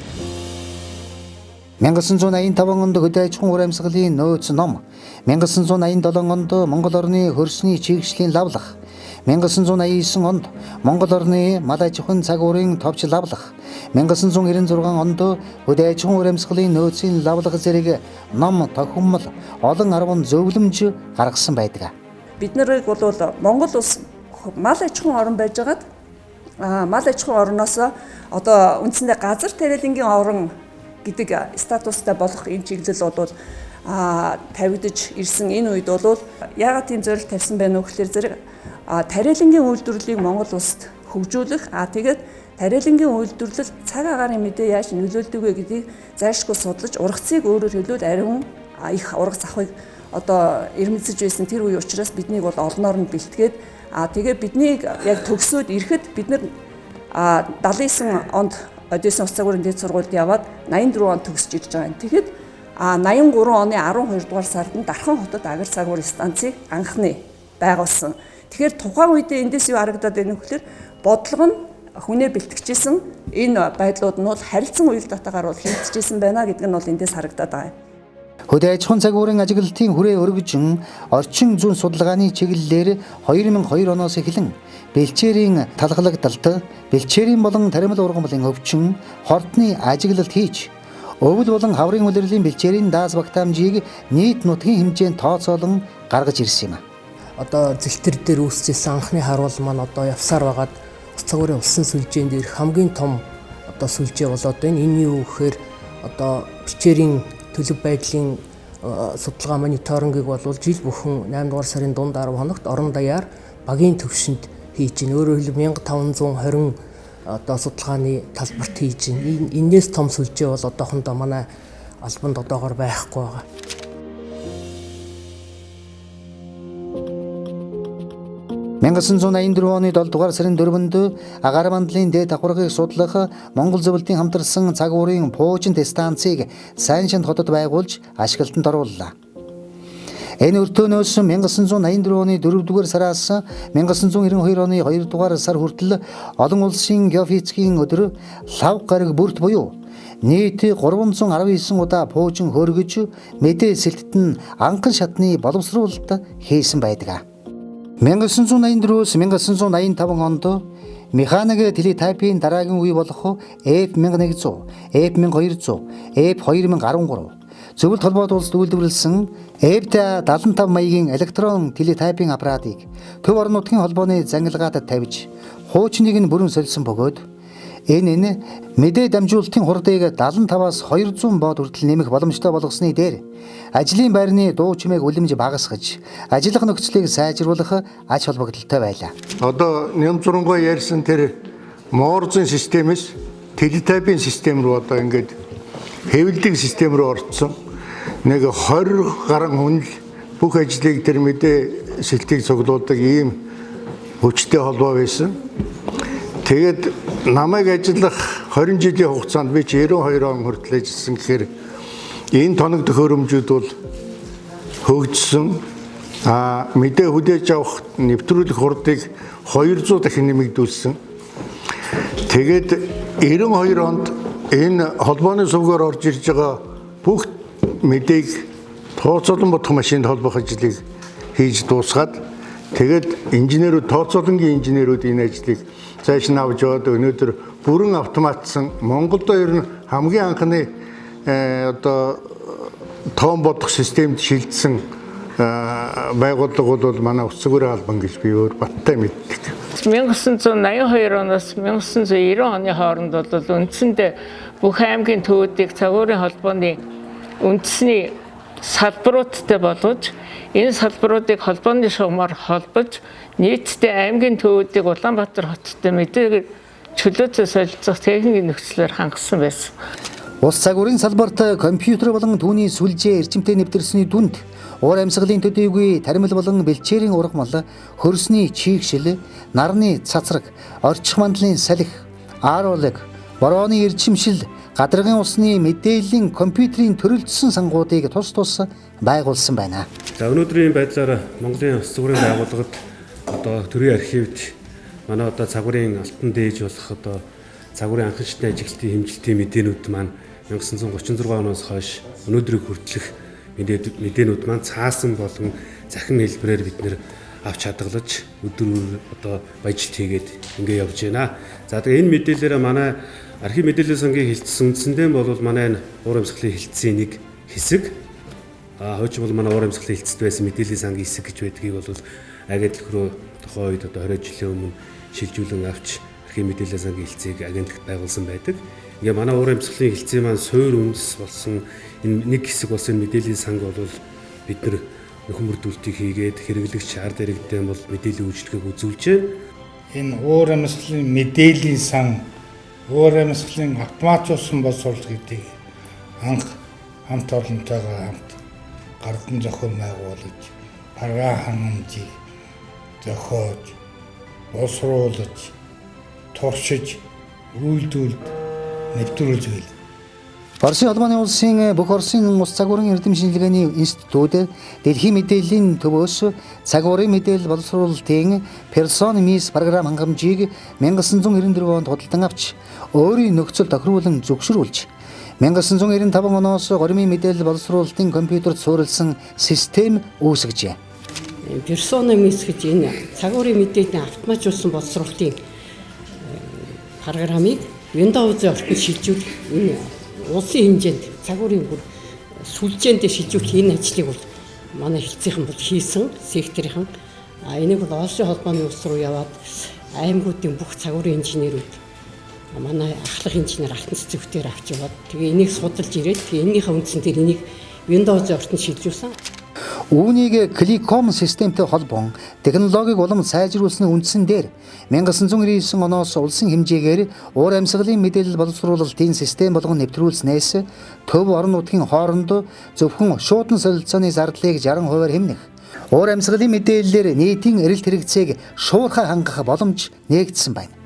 1985 онд хөдөө аж ахуйн ур амьсгалын нөөц ном, 1987 онд Монгол орны хөрсний чийгшлийн лавлах, 1989 онд Монгол орны мал аж ахуйн цагуурын товч лавлах, 1996 онд хөдөө аж ахуйн ур амьсгалын нөөцийн лавлах зэрэг ном, тохиомл, олон арван зөвлөмж гаргасан байдаг. Бид нарыг бол Монгол улс мал аж ахуйн орн байжгаад мал аж ахуйн орноос одоо үндсэндээ газар тариалангийн орн гэдэг статустай болох энэ чиглэл бол тавигдаж ирсэн энэ үед бол яагаад тийм зорилт тавьсан байна вэ гэхээр зэрэг тариалангийн үйлдвэрлэлийг Монгол улсад хөгжүүлэх, тэгээд тариалангийн үйлдвэрлэл цаг агаарын мэдээ яаж нөлөөлдөг вэ гэдгийг зайлшгүй судлаж, ургацыг өөрөөр хэлбэл ариун их ургац авахыг одоо эрмэлзэж байсан тэр үе учраас биднийг бол олноор нь бэлтгээд, тэгээд биднийг яг төгсөөд ирэхэд бид нар 79 онд Одессын улс цагуурын дээд сургуульд яваад 84 онд төгсөж ирж байгаа юм. Тэгэхэд 83 оны 12 дугаар сард нь Дархан хотод агар цагуурын станцыг анхны байгуулсан. Тэгэхээр тухайн үедээ эндээс юу харагдаад байна вэ гэхээр бодлого нь хүнээ бэлтгэжсэн энэ байдлууд нь бол харилцан уялдаатайгаар бол хийгдэжсэн байна гэдэг нь бол эндээс харагдаад байгаа юм. Хөдөө аж ахуйн цагуурын ажиглалтын хүрээ өргөжин орчин зүйн судалгааны чиглэлээр 2002 оноос эхлэн бэлчээрийн талгалагдалт, бэлчээрийн болон таримал ургамлын өвчин, хортны ажиглалт хийж, өвөл болон хаврын улирлын бэлчээрийн даас багтаамжийг нийт нутгийн хэмжээнд тооцоолон гаргаж ирсэн юм. Одоо зэлтэр дээр үүсчихсэн анхны харуул маань одоо явсаар байгаад ус цагуурын улсын сүлжээнд ирэх хамгийн том одоо сүлжээ болоод байна. Энэ юу гэхээр одоо бэлчээрийн төлөв байдлын судалгаа мониторингийг бол жил бүхэн 8 дугаар сарын дунд 10 хоногт орон даяар багийн төвшөнд хийж байна. Өөрөөр хэлбэл 1520 одоо судалгааны талбарт хийж байна. Энээс том сүлжээ бол одоохондоо манай албанд одоогоор байхгүй байгаа. 1984 оны 7 дугаар сарын 4-нд агаар мандлын дээд давхаргыг судлах Монгол зөвлөдийн хамтарсан цагуурын пуужинт станцыг Сайншинд хотод байгуулж ашиглалтанд орууллаа. Энэ өртөөнөөс 1984 оны 4 дугаар сараас 1992 оны 2 дугаар сар хүртэл олон улсын геофизикийн өдөр лав гараг бүрт буюу нийт 319 удаа пуужин хөргөж мэдээ сэлтэт нь анхан шатны боловсруулалт хийсэн байдаг. 1984-өөс 1985 онд механик телетайпын дараагийн үе болох F1100, F1200, F2013 зөвлөлт холбоот улсад үйлдвэрлэсэн F75 маягийн электрон телетайпын аппаратыг төв орон нутгийн холбооны зангилгаад тавьж хуучныг нь бүрэн сольсон бөгөөд энэ мэдээ дамжуулалтын хурдыг 75-аас 200 бод хүртэл нэмэх боломжтой болгосны дээр ажлын байрны дуу чимээг үлэмж багасгаж ажиллах нөхцөлийг сайжруулах ач холбогдолтой байлаа. Одоо Нямзурангуй ярьсан тэр Морзын системээс телетайпын систем рүү одоо ингээд хэвлэдэг систем рүү орцсон. Нэг 20 гаруй хүн л бүх ажлыг тэр мэдээ сэлтийг цуглуулдаг ийм хүчтэй холбоо байсан. Тэгээд намайг ажиллах 20 жилийн хугацаанд би чи 92 он хүртэл ажилласан гэхээр энэ тоног төхөөрөмжүүд бол хөгжсөн. Мэдээ хүлээж авах нэвтрүүлэх хурдыг 200 дахин нэмэгдүүлсэн. Тэгээд 92 онд энэ холбооны сувгаар орж ирж байгаа бүх мэдээг тооцоолон бодох машинд холбох ажлыг хийж дуусгаад тэгээд инженерүүд, тооцоолонгийн инженерүүд энэ ажлыг цааш нь авч яваад өнөөдөр бүрэн автоматсан Монголд ер нь хамгийн анхны одоо тоон бодох системд шилжсэн байгууллага бол манай Ус цагуурын албан гэж би өөр баттай мэддэг. 1982 оноос 1990 оны хооронд бол үндсэндээ бүх аймгийн төвүүдийг цагуурын холбооны үндэсний салбаруудтай болгож энэ салбаруудыг холбооны шугамар холбож нийтдээ аймгийн төвүүдийг Улаанбаатар хоттой мэдээ чөлөөтэй солилцох техникийн нөхцлөөр хангасан байсан. Улс цагуурын салбарт компьютер болон түүний сүлжээ эрчимтэй нэвтэрсний дүнд Уур амьсгалын төдийгүй таримл болон бэлчээрийн ургамал, хөрсний чийгшил, нарны цацраг, орчих мандлын салхи, ааруулаг, борооны эрчимшил, гадаргын усны мэдээллийн компьютерийн төрөлжсөн сангуудыг тус тус байгуулсан байна. За, өнөөдрийн байдлаар Монголын улс загварын байгууллагад одоо төрийн архивд манай одоо загварын алтан дээж болох одоо загварын анхан шатны ажиглалтын хэмжилтийн мэдээнүүд маань 1936 оноос хойш өнөөдрийг хүртэлх мэдээнүүд маань цаасан болон захин хэлбэрээр бид нэр авч хадгалж өдөр бүр одоо баяжилт хийгээд ингэ явж байна. За, тэгээ энэ мэдээлэлээр манай архив мэдээллийн сангийн хэлтс үндсэндээ бол манай энэ уур амьсгалын хэлтсийн нэг хэсэг. Хуучин бол манай уур амьсгалын хэлтсэд байсан мэдээллийн сангийн хэсэг гэж байдгийг бол агент руу тухайн үед одоо 20 жилийн өмнө шилжүүлэн авч архив мэдээллийн сангийн хэлтсийг агентлагт байгуулсан байдаг. Ингээ манай уур амьсгалын хэлтсийн маань суур үндэс болсон энэ нэг хэсэг болсон мэдээллийн санг бол бид нар нөхөн бүрдүүлэлтийг хийгээд хэрэглэгч ард иргэдээ бол мэдээллийн үйлчилгээг үзүүлж байна. Энэ уур амьсгалын мэдээллийн сан, уур амьсгалын автоматжуулсан боловсрол гэдгийг анх хамт олонтойгоо хамт гардан зохион байгуулж, програм хангамжийг зохиож, боловсруулж, туршиж, үйлдвэрлэд нэвтрүүлж байл. Оросын холбооны улсын бүх Оросын ус загварын эрдэм шинжилгээний институт дэлхийн мэдээллийн төвөөс загварын мэдээлэл боловсруулалтын Персон Мис програм хангамжийг 1994 онд худалдан авч өөрийн нөхцөл тохируулан зөвшөөрүүлж 1995 оноос горимын мэдээлэл боловсруулалтын компьютерт суурилсан систем үүсгэжээ. Персона Мис гэж энэ загварын мэдээллийн автоматжуулсан боловсруулалтын программыг Windows-ын орчинд шилжүүлэх, энэ улсын хэмжээнд загварын бүр сүлжээндээ шилжүүлэх энэ ажлыг бол манай хэлтсийнхэн бол хийсэн, секторийнхан. А энийг бол Оросын холбооны улс руу яваад аймагуудын бүх загварын инженерүүд, манай ахлах инженер алтан цэцэгтээр авч яваад, тэгээ энийг судалж ирээд, тэгээ энэнийхээ үндсэн дээр энийг Windows-ын орчинд шилжүүлсэн. Үүнийг Кликом системтэй холбон технологиг улам сайжруулсны үндсэн дээр 1999 оноос улсын хэмжээгээр уур амьсгалын мэдээлэл боловсруулалтын систем болгон нэвтрүүлснээс төв орон нутгийн хооронд зөвхөн шуудан солилцооны зардлыг 60%-аар хэмнэх, уур амьсгалын мэдээллээр нийтийн эрэлт хэрэгцээг шуурхай хангах боломж нээгдсэн байна.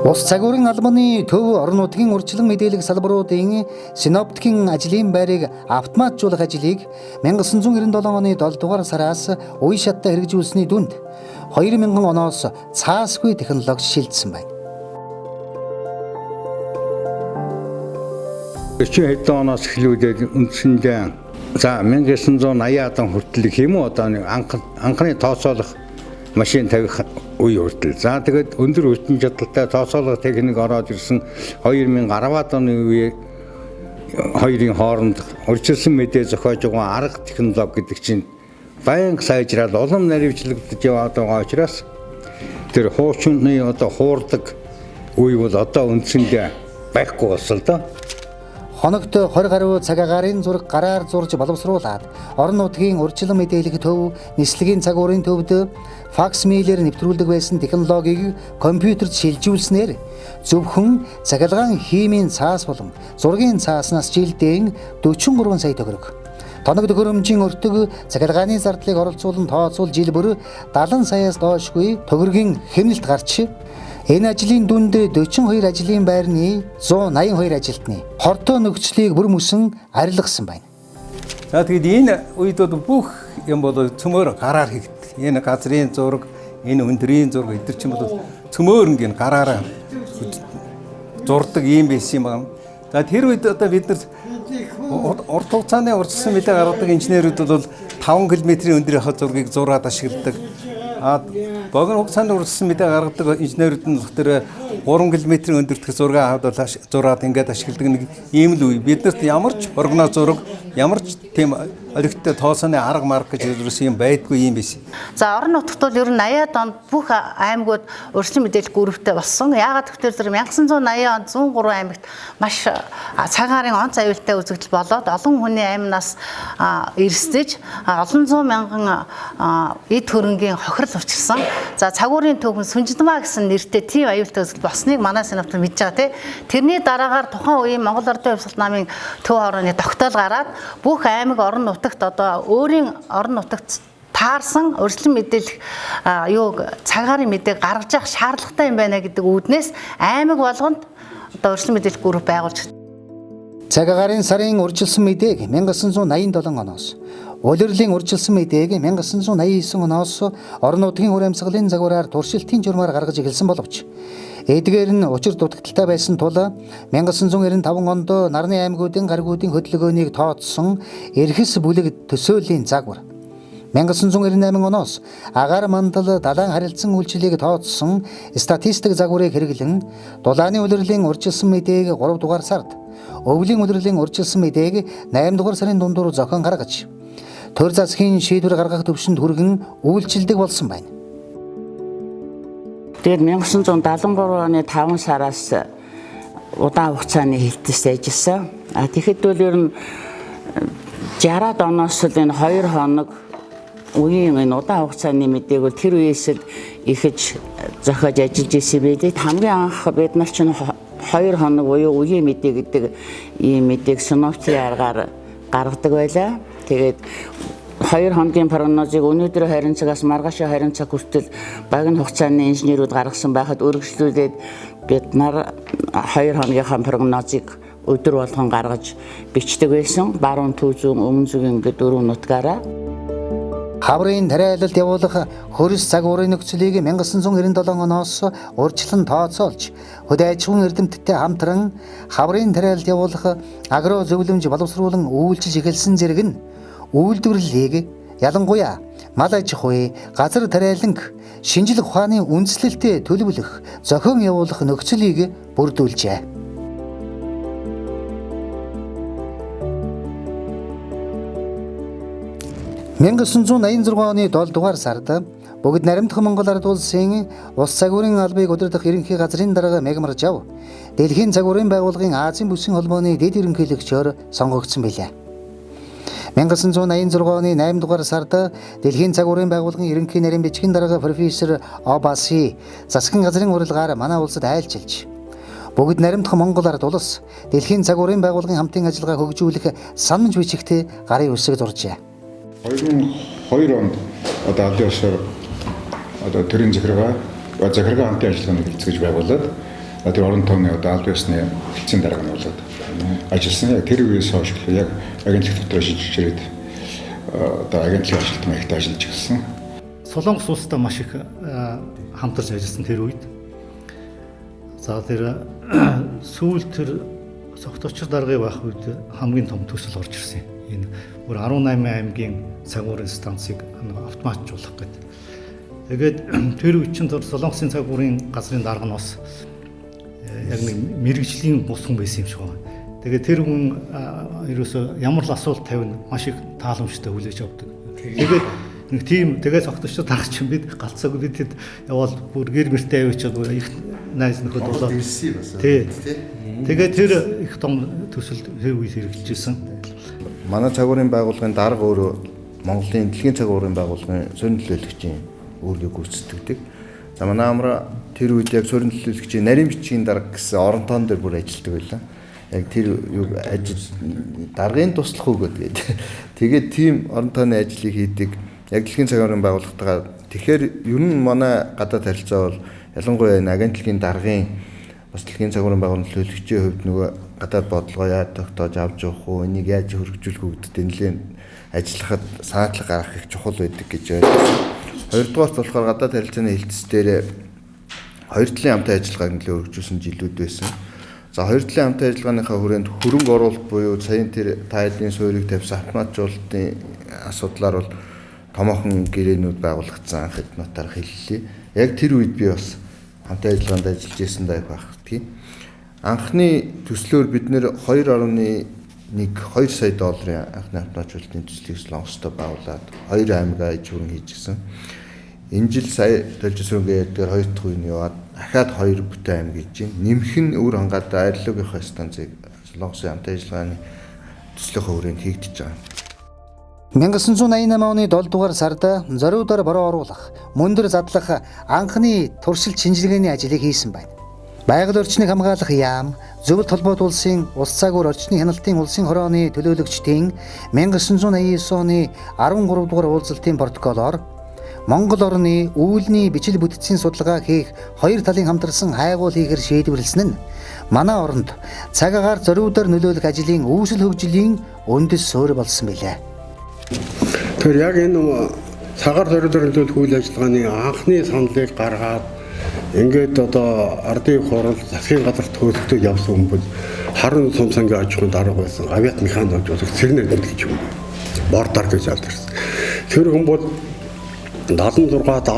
Улс загварын албаны төв орон нутгийн урьдчилан мэдээлэх салбаруудын синоптикийн ажлын байрыг автоматжуулах ажлыг 1997 оны 7 дугаар сараас үе шаттай хэрэгжүүлсэний дүнд 2000 оноос цаасгүй технологи шилжсэн байна. 40 хэдэн оноос эхлүүлээд үндсэндээ за 1980-аад он хүртэл гэх юм уу, одоо анхны тооцоолох машин тавих үе хүртэл. За, тэгээд өндөр хүчин чадалтай тооцоолох техник ороод ирсэн 2010-аад оны үе хоёрын хооронд урьдчилсан мэдээ зохиож байгаа арга технологи гэдэг чинь байнга сайжраад улам наривчлагдаж яваад байгаа учраас тэр хуучны одоо хуурдаг үе бол одоо үндсэндээ байхгүй болсон л доо. Хоногт 20 гаруй цаг агаарын зураг гараар зурж боловсруулад орон нутгийн урьдчилан мэдээлэх төв, нислэгийн цаг уурын төвд факс мэйлээр нэвтрүүлдэг байсан технологиг компьютерт шилжүүлснээр зөвхөн цахилгаан химийн цаас болон зургийн цааснаас жилдээ 43 сая төгрөг. Тоног төхөөрөмжийн өртөг, цахилгааны зардлыг оролцуулан тооцвол жил бүр 70 саяас доошгүй төгрөгийн хэмнэлт гарч, энэ ажлын дүнд 42 ажлын байрны 182 ажилтны хортой нөхцөлийг бүр мөсөн арилгасан байна. За, тэгэд энэ үед бол бүх юм бол цөмөр гараар хийгддэг. Энэ газрын зураг, энэ өндрийн зураг эдгээр чинь бол цөмөр ингийн гараараа зурдаг юм байсан юм байна. За, тэр үед одоо бид нар урт хугацааны урьдчилсан мэдээ гаргадаг инженерүүд бол 5 км-ийн өндрийнхөө зургийг зураад ашигладаг. А богино хугацаанд урьдчилсан мэдээ гаргадаг инженерүүд нь болох тэр 3 км-ийн өндөртөх зураг аваад бол зураад ингээд ашигладаг нэг ийм л үе. Бид нарт ямар ч прогноз зураг, ямар ч тийм Олигтой тооцооны арга марга гэж ерөөс юм байдгүй юм биш. За орон нутагт бол ер нь 80-ад онд бүх аймагуд урьдчилан мэдээлэх гүрвтэй болсон. Яагаад гэвэл тэр 1980 онд 103 аймагт маш цагаарын онц аюултай үзэгдэл болоод олон хүний амнаас эрсдэж олон зуун мянган эд хөрөнгийн хохирол учирсан. За цагуурын төвхөн Сүнжидмаа гэсэн нэртэй тийм аюултай үзэгдэл болсныг манай сенаторт мэдж байгаа тий. Тэрний дараагаар тухайн үеийн Монгол Ордын Хувьсгалт намын төв хорооны тогтоол гараад бүх аймаг орон нутагт одоо өөрийн орон нутагт таарсан урьдчилан мэдээлэх юу цагаарын мэдээг гаргаж явах шаардлагатай юм байна гэдэг үүднээс аймаг болгонд одоо урьдчилан мэдээлэх гүрв байгуулж. Цагаарын сарын урьдчилсан мэдээг 1987 оноос, Улирлын урьдчилсан мэдээг 1989 оноос орон нутгийн үр амьсгалын загвараар туршилтын журмаар гаргаж эхэлсэн боловч эдгээр нь учир дутагдaltaй байсан тул 1995 онд нарны аймагуудын гаригуудын хөдөлгөөнийг тооцсон эрхэс бүлэг төсөөлийн загвар, 1998 оноос агаар мандал далайн харилцан үйлчлэгийг тооцсон статистик загварыг хэрэглэн дулааны улирлын урьдчилсан мэдээг 3 дугаар сард, өвлийн улирлын урьдчилсан мэдээг 8 дугаар сарын дундуур зохион гаргаж төр засгийн шийдвэр гаргах төвшөнд хүргэн үйлчилдэг болсон байна. Тэгээд 1973 оны 5 сараас удаан хугацааны хилтэст ажилласан. А тэгэхэд бол ер нь 60-аад оноос л энэ 2 хоног үеийн энэ удаан хугацааны мэдээг бол тэр үеэс л ихэж зохиож ажиллаж ирсэн байлээ. Хамгийн анх бид нар чинь 2 хоног буюу үеийн мэдээ гэдэг ийм мэдээг синоптикийн аргаар гаргадаг байлаа. Тэгээд 2 хоногийн прогнозыг өнөөдөр 20 цагаас маргааш 20 цаг хүртэл богино хугацааны инженерүүд гаргасан байхад өргөжлүүлээд бид нар 2 хоногийнхаа прогнозыг өдөр болгон гаргаж бичдэг байсан. Баруун төв зүүн, өмнө зүүн ингээд дөрвөн нутгаараа. Хаврын тариалалт явуулах хөрс загварын нөхцөлийг 1997 оноос урьдчилан тооцоолж хөдөө аж ахуйн эрдэмтдтэй хамтран хаврын тариалалт явуулах агро зөвлөмж боловсруулан үйлчилж эхэлсэн зэрэг нь үйлдвэрлэлийг ялангуяа мал аж ахуй, газар тариаланг шинжлэх ухааны үндслэлтэд төлөвлөх, зохион явуулах нөхцөлийг бүрдүүлжээ. 1986 оны 7 дугаар сард бүгд наримдах Монгол Ард улсын улс загварын албыг удирдах ерөнхий газрын дарга Мегмар Жав Дэлхийн загварын байгууллагын Азийн бүсийн холбооны дэд ерөнхийлөгчөөр сонгогдсон билээ. 1986 оны 8 дугаар сард Дэлхийн загварын байгууллагын ерөнхий нарийн бичгийн дарга профессор Обаси засгийн газрын урилгаар манай улсад айлчилж бүгд наримдах Монгол Ард улс Дэлхийн загварын байгууллагын хамтын ажиллагаа хөгжүүлэх санамж бичигтээ гарын үсэг зуржээ. 2002 онд одоо албан ёсоор одоо төрийн захиргаа хамтын ажиллагааны хэлцэж байгуулад тэр орон тооны одоо албан ёсны хэлцэн дарга нь болоод ажилласан. Яг тэр үеэс хойш яг агентлаг дотор шилжиж ирээд одоо агентлагийн ажилт маягт ажиллаж эхэлсэн. Солонгос улстай маш их хамтарч ажилласан тэр үед. За тэр сүүл тэр согточр даргын байх үед хамгийн том төсөл орж ирсэн. Энэ бүр 18 аймгийн цагуурын станцыг автоматжуулах гэдэг. Тэгээд тэр үед чинь Солонгосын цагуурын газрын дарга нь бас яг нэг мэрэгжлийн бус хүн байсан юм шиг байна. Тэгээд тэр хүн ерөөсөө ямар л асуулт тавина маш их тааламжтай хүлээж авдаг. Тэгээд нэг тийм тэгээд согточтой дарга чинь бид галцаагүй бид хэд яваал бүр гэр мөртэй авчиад бүр их найз нөхөд болоод тий. Тэгээд тэр их том төсөл тэр үед хэрэгжиж исэн. Манай цагуурын байгууллагын дарга өөрөө Монголын дэлхийн цагуурын байгууллагын суурин төлөөлөгчийн үүргийг гүйцэтгэдэг. За манай амраа тэр үед яг суурин төлөөлөгчийн нарийн бичгийн дарга гэсэн орон тоон дээр бүр ажилладаг байлаа. Яг тэр юу ажил даргын туслах өгөөд гээд. Тэгээд тийм орон тооны ажлыг хийдэг. Яг дэлхийн цагуурын байгууллагатайгаа тэгэхээр ер нь манай гадаад харилцаа бол ялангуяа энэ агентлагийн даргын бас дэлхийн цагуурын байгууллагын төлөөлөгчийн хувьд нөгөө гадаад бодлогоо яаж тогтоож авч явах уу, энийг яаж хөргөжүүлэх үү гэдэгт нэлээд ажиллахад санаатлаг гаргах их чухал байдаг гэж ойлгосон. Хоёрдугаарт болохоор гадаад харилцааны хэлтс дээр хоёр талын хамтын ажиллагааг нэлээд өргөжүүлсэн жилүүд байсан. За хоёр талын хамтын ажиллагааныхаа хүрээнд хөрөнгө оруулалт буюу саяын тэр та хэдийн суурийг тавьсан автоматжуулалтын асуудлаар бол томоохон гэрээнүүд байгуулагдсан анх хэд нотаар хэллээ. Яг тэр үед би бас хамтын ажиллагаанд ажиллаж исэн даа байх тийм. Анхны төслөөр бид нэр 2.5 нэг 2 сая долларын анхны автоматжуулалтын төслийг Солонгостой байгуулад 2 аймгаа аж хүрэн хийж гисэн. Энэ жил сая Должсөрөнгийн ярьдгаар 2 дахь үеийн яваад дахиад 2 бүтэн аймаг хийж байна. Нэмэх нь үр хангаатай арилуугийнхаа станцыг Солонгосын хамтын ажиллагааны төслийнхөө хүрээнд хийгдэж байгаа. 1988 оны 7 дугаар сард зориудаар бороо оруулах, мөндөр задлах анхны туршилт шинжилгээний ажлыг хийсэн байна. Байгаль орчныг хамгаалах яам, Зөвлөлт холбоот улсын улс цагуур орчны хяналтын улсын хорооны төлөөлөгчдийн 1989 оны 13 дугаар уулзалтын протоколоор Монгол орны үүлний бичил бүтцийн судалгаа хийх хоёр талын хамтарсан хайгуул хийхээр шийдвэрлсэн нь манай оронд цаг агаар зориудаар нөлөөлөх ажлын үүсэл хөгжлийн үндэс суурь болсон билээ. Тэгэхээр яг энэ цагаар зориудаар нөлөөлөх үйл ажиллагааны анхны саналыг гаргаад ингээд одоо ардын хурал засгийн газар төлөлтөд явсан хүн бол Харан сумсангийн аж ахуйн дарга байсан авиат механик болж цэгнэр гэж юм. Бордар гэж алдарсан. Тэр хүн бол 76 77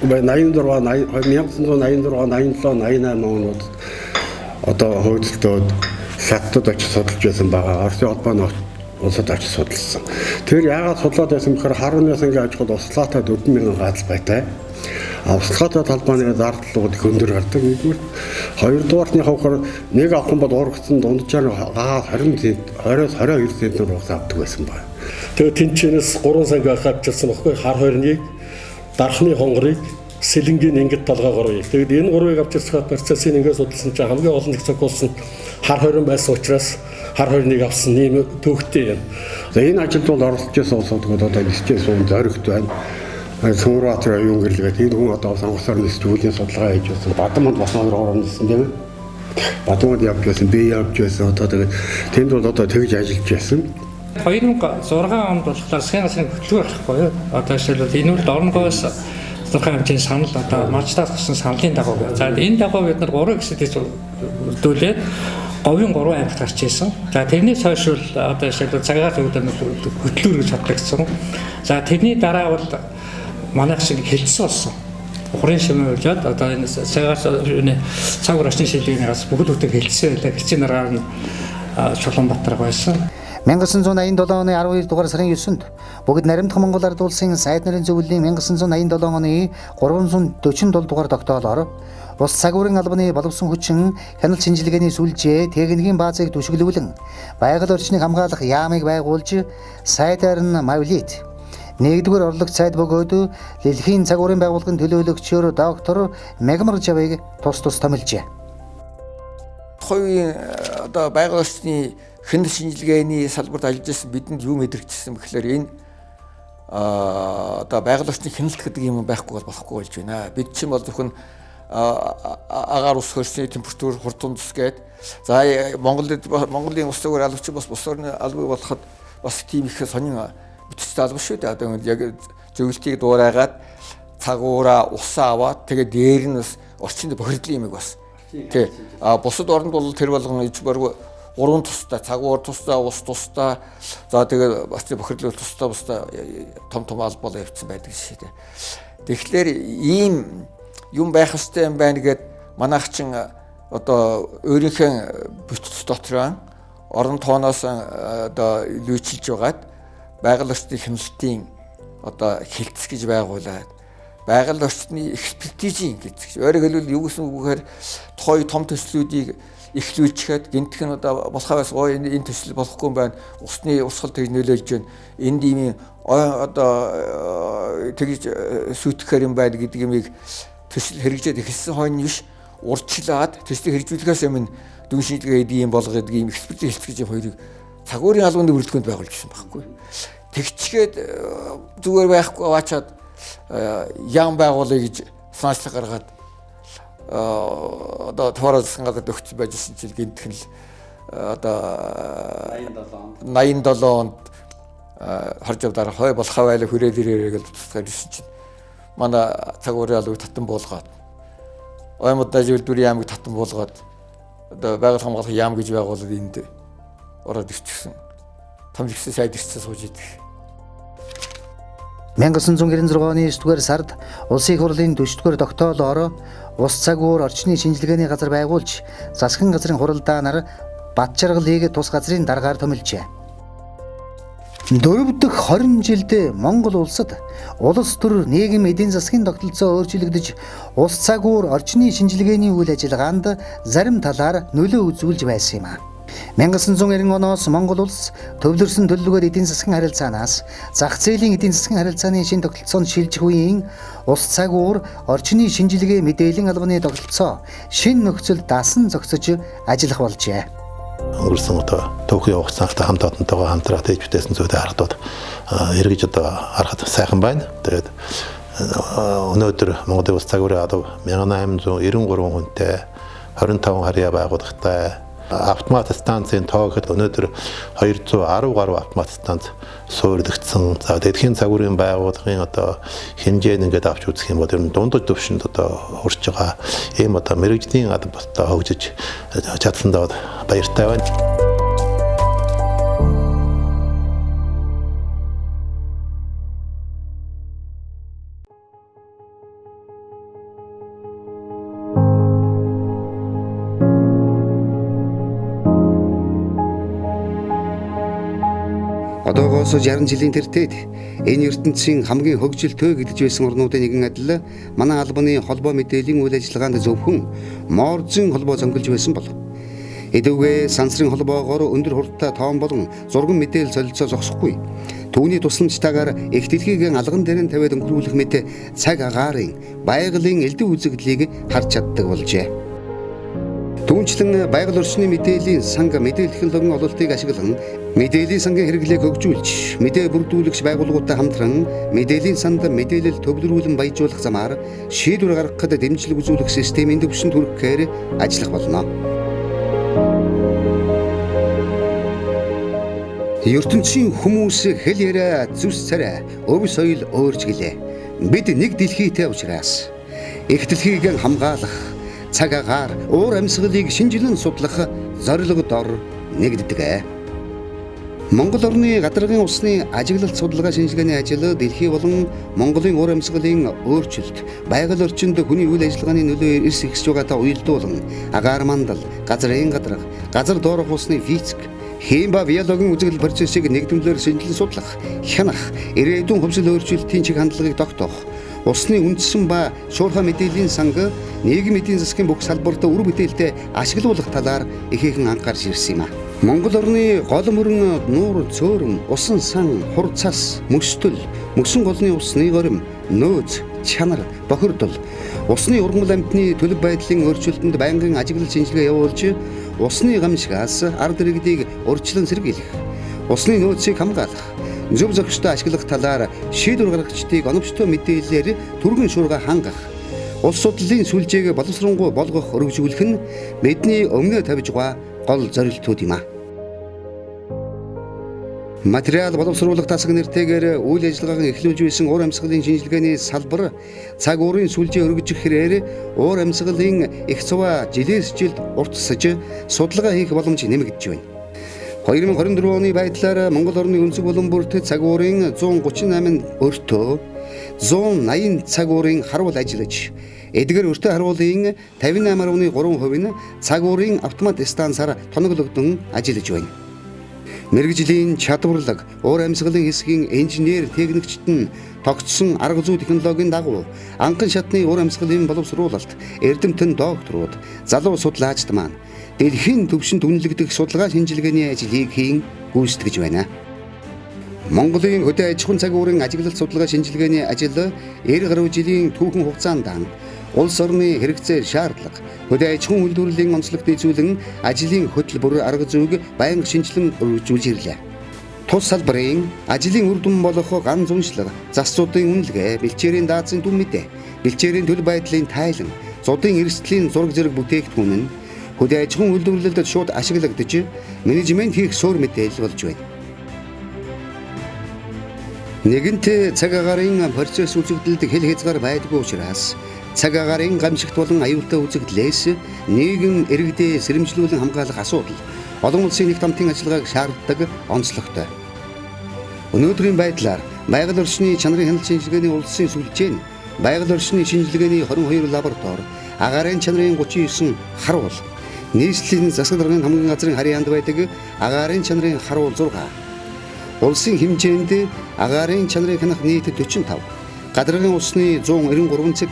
86 1986 87 88 онууд одоо хөөцөлтөд хятадд очиж судалж байсан байгаа. Оросын холбооны улсад очиж судалсан. Тэр яагаад судлаад байсан бэхээр Харан ясангийн аж ахуйд услаатай 4000 гадал байтай. Услаатай талбайны зардлууд их өндөр гардаг. Нэгдүгээр, хоёрдугаарны хавхар нэг авах юм бол урагцсан дунджаар гаа 20 цент 20-оос 22 центнээр урагц авдаг байсан байна. Тэгээ тэнчэнээс 3 санг авчирсан баггүй хар хорныг, дархны хонгорыг, сэлэнгийн ингэт толгой гурвыг. Тэгээд энэ гурвыг авчирсахад процессыг ингээд судалсан чинь хамгийн олон их цогцолсон хар хорин байсан учраас хар хорныг авсан ийм төвхтэй юм. За энэ ажилд бол оролцож байсан улсууд одоо нисчээ суун зоригт байна. Сүнрбаатар оюун гэрлэгээд энэ хүн одоо сонгосоор нисч үеийн судалгаа хийж байсан. Бадаманд бас ороор ниссэн тийм ээ. Бадаманд явж байсан, би явж байсан. Одоо тэгээд тэнд бол одоо тэгж ажиллаж байсан. 2006 онд болохоор засгийн газрын хөтөлбөр гарахгүй юу? Одоо жишээлбэл энэ үл Дорногоос тодорхой хэмжээний санал одоо маржтаас гарсан саналын дагуу. За энэ дагуу бид нар 3 хэсэгт хөдөлгүүлээд говийн 3 аймагт гарч ирсэн. За тэрнээс хойш бол одоо жишээлбэл цагаар зөвлөд хөтөлбөр гэж бодлогдсон. За тэрний дараа бол манайх шиг хэлсэн болсон. Ухрын шимээ болоод одоо энэ цагаар цаг орчны шилжээний газ бүгд хөтөг хэлсэн байлаа. Хэлцийн дараагаар нь Чулуунбаатар байсан. 1987 оны 12 дугаар сарын 9-нд бүгд наримдах Монгол Ард Улсын сайд нарын зөвлөлийн 1987 оны 347 дугаар тогтоолоор Улс цагуурын албаны боловсон хүчин хяналт шинжилгээний сүлжээ техникийн баазыг түшиглүүлэн байгаль орчныг хамгаалах яамыг байгуулж сайдаар нь Мавлит нэгдүгээр орлогч сайд бөгөөд дэлхийн цагуурын байгууллагын төлөөлөгчөөр доктор Мегмар Жавыг тус тус томилжээ. Тухайн одоо байгаль орчны хяналт шинжилгээний салбарт ажиллаж байсан бидэнд юу мэдрэгдсэн бэхлээр энэ одоо байгаль орчны хяналт гэдэг юм байхгүй бол болохгүй болж байна. Бид чинь бол зөвхөн агаар ус хөрсний температур хурдан тус гээд за Монголын ус цагуур албач бас бус орны албыг болоход бас тийм их сонин бүтцтэй алба шүү дээ. Одоо яг зөвлөлтийг дуурайгаад цагуураа усаа аваад тэгээд дээр нь бас орчинд бохирдлын юмыг бас тий. А бусад оронд бол тэр болгон иж барг гурван тустай цагуур тустай ус тустай за тэгээд бас бохирдлол тустай бустай том том албал явцсан байдаг шээ дээ. Тэгэхээр ийм юм байх ёстой юм байна гэд манайх чин одоо өөрийнхөө бүтц дотроо орон тооноос одоо лүйчилж байгаад байгаль орчны хяналтын одоо хилцэх гэж байгуулад байгаль орчны экспертизийн хилцэх. Өөрөөр хэлбэл юу гэсэн үг вэ гэхээр тухайн том төслүүдийг эхлүүлчихэд гинтх нь одоо болохоо байсан ой энэ төсөл болохгүй юм байна. Усны урсгал тэгж нөлөөлж байна. Энд ийм одоо тэгж сүйтгэхээр юм байна гэдэг юмыг төсөл хэрэгжээд эхэлсэн хойно биш урьдчилаад төслийг хэрэгжүүлэхээс өмнө дүн шинжилгээ гэдэг юм болго гэдэг ийм экспертиз хэлцэх гэж юм хоёрыг цагуурын албаны бүрэлдэхүүнд байгуулж ирсэн байхгүй. Тэгчгээд зүгээр байхгүй аваачаад яам байгуулъя гэж санаачлаг гаргаад одоо товароо засгийн газарт өгсөн байжсэн чил гинтхэн л одоо 87 онд харж явдаар хой болохоо байлаа хүрээд ирээрээ гэж туслахаар ирсэн чинь манай цагуурын албыг татан буулгаад Ой модаж үйлдвэрийн яамыг татан буулгаад одоо байгаль хамгаалах яам гэж байгуулад энд ороод ирчихсэн. Том жигсэн сайд ирсэн сууж идэх. 1996 оны 9-р сард Улсын их хурлын 40-р тогтоолоор ус цагуур орчны шинжилгээний газар байгуулж засгийн газрын хуралдаанаар Бат жаргалыг тус газрын даргаар томилжээ. Дөрөв дэх 20 жилд Монгол улсад улс төр нийгэм эдийн засгийн тогтолцоо өөрчлөгдөж улс цагуур орчны шинжилгээний үйл ажиллагаанд зарим талаар нөлөө үзүүлж байсан юм а. 1990 оноос Монгол улс төвлөрсөн төлөвлөгөөд эдийн засгийн харилцаанаас зах зээлийн эдийн засгийн харилцааны шинэ тогтолцоонд шилжих үеийн улс цагуур орчны шинжилгээ мэдээллийн албаны тогтолцоо шинэ нөхцөлд дасан зохицож ажиллах болжээ. Өнгөрсөн одоо түүхийн хугацаанд хамт олонтойгоо хамтраад хийж бүтээсэн зүйлээ харахад эргэж одоо харахад сайхан байна. Тэгээд өнөөдөр Монголын улс цагуурын алба 1893 хүнтэй 25 харьяа байгууллагатай автомат станцын тоо гэхэд өнөөдөр 210 гаруй автомат станц суурилагдсан. За дэлхийн цагуурын байгууллагын одоо хэмжээнд ингээд авч үзэх юм бол ер нь дундаж түвшинд одоо хүрч байгаа ийм одоо мэргэжлийн алба одоо хөгжиж чадсандаа баяртай байна. Одоогоос 60 жилийн тэртет энэ ертөнцийн хамгийн хөгжилтэй гэдэж байсан орнуудын нэгэн адил манай албаны холбоо мэдээллийн үйл ажиллагаанд зөвхөн Морзын холбоо зөнгөлж байсан бол эдүүгээ сансрын холбоогоор өндөр хурдтай тоон болон зурган мэдээлэл солилцоо зогсохгүй. Түүний тусламжтайгаар их дэлхийг алган дээр нь тавиад өнгөрүүлэх мэт цаг агаарын байгалийн элдв үзэгдлийг харж чаддаг болжээ. Түүнчлэн байгаль орчны мэдээллийн санг мэдээлэл технологийн ололтыг ашиглан мэдээллийн сангийн хэрэглээг хөгжүүлж, мэдээ бүрдүүлэгч байгууллагуудтай хамтран мэдээллийн санд мэдээлэл төвлөрүүлэн баяжуулах замаар шийдвэр гаргахад дэмжлэг үзүүлэх системийн түвшинд хүрэхээр ажиллах болно. Ертөнцийн хүмүүс хэл яриа, зүс царай, өв соёл өөрчглөө. Бид нэг дэлхийтэй учраас их дэлхийг хамгаалах, цаг агаар, уур амьсгалыг шинжилэн судлах зорилго дор нэгддэг. Монгол орны гадаргын усны ажиглалт судалгаа шинжилгээний ажил дэлхий болон Монголын уур амьсгалын өөрчлөлт, байгаль орчинд хүний үйл ажиллагааны нөлөө эрс ихсэж байгаатай уялдуулан агаар мандал, газрын гадарга, газар доорх усны физик, хим ба биологийн үзэгдэл процессыг нэгдэмлээр шинжилэн судлах, хянах, ирээдүйн хувьсэл өөрчлөлтийн чиг хандлагыг тогтоох, усны үндсэн ба шуурхай мэдээллийн санг нийгэм эдийн засгийн бүх салбарт үр бүтээлтэй ашиглуулах талаар ихээхэн анхаарч ирсэн юм а. Монгол орны гол мөрөн нуур цөөрөм, усан сан, хур цас, мөстөл, мөсөн голны усны горим, нөөц, чанар, бохирдол, усны ургамал амьтны төлөв байдлын өөрчлөлтөнд байнгын ажиглал шинжилгээ явуулж, усны гамшигаас ард иргэдийг урьдчилан сэргийлэх, усны нөөцийг хамгаалах, зөв зохистой ашиглах талаар шийдвэр гаргагчдыг оновчтой мэдээллээр түргэн шуурга хангах, улс судлалын сүлжээг боловсронгуй болгох өргөжүүлэх нь бидний өмнөө тавьж байгаа гол зорилтууд юм а. Материал боловсруулах тасаг нэртэйгээр үйл ажиллагааг эхлүүлж байсан уур амьсгалын шинжилгээний салбар цаг уурын сүлжээ өргөжих хэрээр уур амьсгалын их цуваа жилээс жилд уртсаж судалгаа хийх боломж нэмэгдэж байна. 2024 оны байдлаар Монгол орны өнцөг болон бүрт цаг уурын 138 өртөө 180 цаг уурын харуул ажиллаж, эдгээр өртөө харуулын 58.3% нь цаг уурын автомат станцаар тоноглогдсон ажиллаж байна. Мэргэжлийн чадварлаг, уур амьсгалын хэсгийн инженер техникчид нь тогтсон арга зүй технологийн дагуу анхан шатны уур амьсгалын боловсруулалт, эрдэмтэн докторууд, залуу судлаачид маань дэлхийн түвшинд үнэлэгдэх судалгаа шинжилгээний ажлыг хийн гүйцэтгэж байна. Монголын хөдөө аж ахуйн цаг уурын ажиглалт судалгаа шинжилгээний ажил 90 гаруй жилийн түүхэн хугацаанд улс орны хэрэгцээ шаардлага, хөдөө аж ахуйн үйлдвэрлэлийн онцлогт нийцүүлэн ажлын хөтөлбөр арга зүйг байнга шинжилэн өргөжүүлж ирлээ. Тус салбарын ажлын үр дүн болох ган зуншлага, зас зудын үнэлгээ, бэлчээрийн даацын дүн мэдээ, бэлчээрийн төл байдлын тайлан, зудын эрсдлийн зураг зэрэг бүтээгдэхүүн нь хөдөө аж ахуйн үйлдвэрлэлд шууд ашиглагдаж, менежмент хийх суурь мэдээлэл болж байна. Нэгэнт цаг агаарын процесс үзэгдэлд хэл хязгаар байдгүй учраас цаг агаарын гамшигт болон аюултай үзэгдлээс нийгэм иргэдээ сэрэмжлүүлэн хамгаалах асуудал олон улсын нэг хамтын ажиллагааг шаарддаг онцлогтой. Өнөөдрийн байдлаар байгаль орчны чанарын хяналт шинжилгээний улсын сүлжээ нь байгаль орчны шинжилгээний 22 лаборатори, агаарын чанарын 39 харуул, Нийслэлийн засаг даргын хамгийн газрын харьяанд байдаг агаарын чанарын харуул 6. Улсын хэмжээнд агаарын чанарыг хянах нийт 45, гадаргын усны 193 цэг,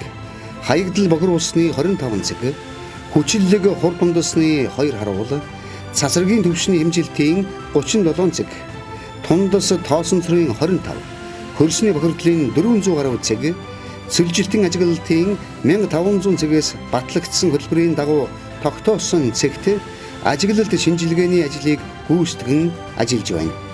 хаягдал бохир усны 25 цэг, хүчиллэг хур дундасны 2 харуул, цацрагийн түвшний хэмжилтийн 37 цэг, тундас тоосон цорын 25, хөрсний бохирдлын 400 гаруй цэг, цөлжилтийн ажиглалтын 1500 цэгээс батлагдсан хөтөлбөрийн дагуу тогтоосон цэгт ажиглалт шинжилгээний ажлыг гүйцэтгэн ажиллаж байна.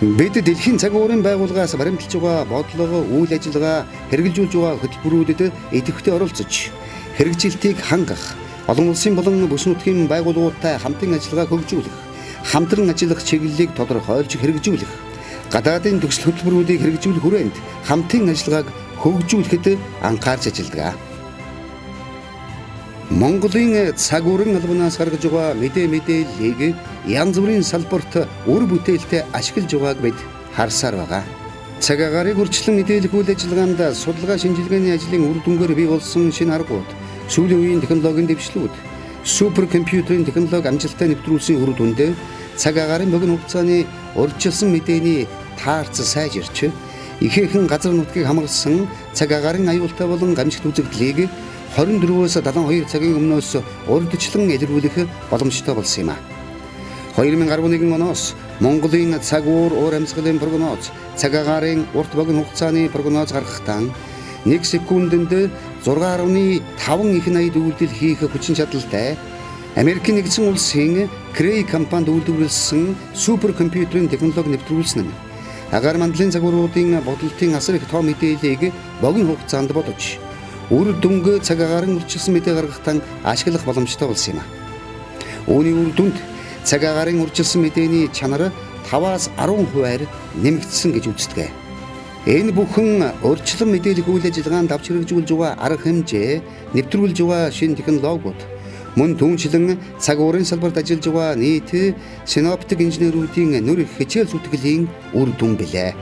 Бид дэлхийн цаг уурын байгууллагаас баримталж байгаа бодлого, үйл ажиллагаа хэрэгжүүлж байгаа хөтөлбөрүүдэд идэвхтэй оролцож, хэрэгжилтийг хангах, олон улсын болон бүс нутгийн байгууллагуудтай хамтын ажиллагаа хөгжүүлэх, хамтран ажиллах чиглэлийг тодорхойлж хэрэгжүүлэх, гадаадын төсөл хөтөлбөрүүдийг хэрэгжүүлэх хүрээнд хамтын ажиллагааг хөгжүүлэхэд анхаарч ажилладаг. Монголын цаг уурын албанаас гаргаж байгаа мэдээллийг янз бүрийн салбарт үр бүтээлтэй ашиглаж байгааг бид харсаар байгаа. Цаг агаарын үрчлэн мэдээлэх үйл ажиллагаанд судалгаа шинжилгээний ажлын үр дүнгээр бий болсон шинэ аргууд, сүүлийн үеийн технологийн дэвшлүүд, супер компьютерийн технологи амжилттай нэвтрүүлсэн үр дүндээ цаг агаарын богино хугацааны урьдчилсан мэдээний таарц сайжирч, ихээхэн газар нутгийг хамгаалсан цаг агаарын аюултай болон гамшигт үзэгдлийг 24-өөс 72 цагийн өмнөөс урьдчилан илрүүлэх боломжтой болсон юм а. 2011 оноос Монголын цаг уур уур амьсгалын прогноз, цаг агаарын урт богино хугацааны прогноз гаргахдаа 1 секундэнд 6.5 их 80 үйлдэл хийх хүчин чадалтай Америкийн нэгдсэн улсын Cray компанид үйлдвэрлэсэн супер компьютерийн технологи нэвтрүүлсэн нь агаар мандлын загваруудын бодолтын асар их тоо мэдээллийг богино хугацаанд бодож үр дүнг цаг агаарын үрчилсэн мэдээ гаргахтан ашиглах боломжтой болсон юм а. Үүний үр дүнд цаг агаарын үрчилсэн мэдээний чанар 5-аас 10%-аар нэмэгдсэн гэж үздэг. Энэ бүхэн урьдчилан мэдээлэх үйл ажиллагаанд авч хэрэгжүүлж байгаа арга хэмжээ, нэвтрүүлж байгаа шинэ технологиуд, мөн түүнчлэн цаг уурын салбарт ажиллаж байгаа нийт синоптик инженерүүдийн нүр хичээл зүтгэлийн үр дүн билээ.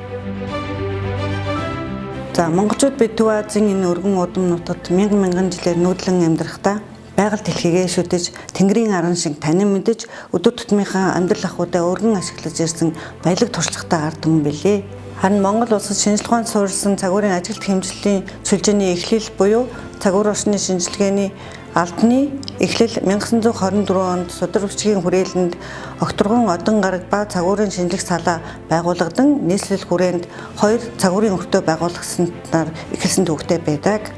За монголчууд бид Төв Азийн энэ өргөн удам нутагт мянган мянган жилээр нүүдлэн амьдрахдаа байгаль дэлхийгээ шүтэж, тэнгэрийн аран шиг танин мэдэж, өдөр тутмынхаа амьдрал ахуйдаа өргөн ашиглаж ирсэн баялаг туршлагатай ард түмэн билээ. Харин Монгол улсад шинжлэх ухаанд суурилсан цаг уурын ажилт хэмжлэлийн сүлжээний эхлэл буюу цаг уур орчны шинжилгээний албаны эхлэл 1924 онд судар бичгийн хүрээлэнд огторгон одон гараг ба цаг уурын шинжлэх салаа байгуулагдан нийслэл хүрээнд хоёр цаг уурын өртөө байгуулагдсанаар эхэлсэн түүхтэй байдаг.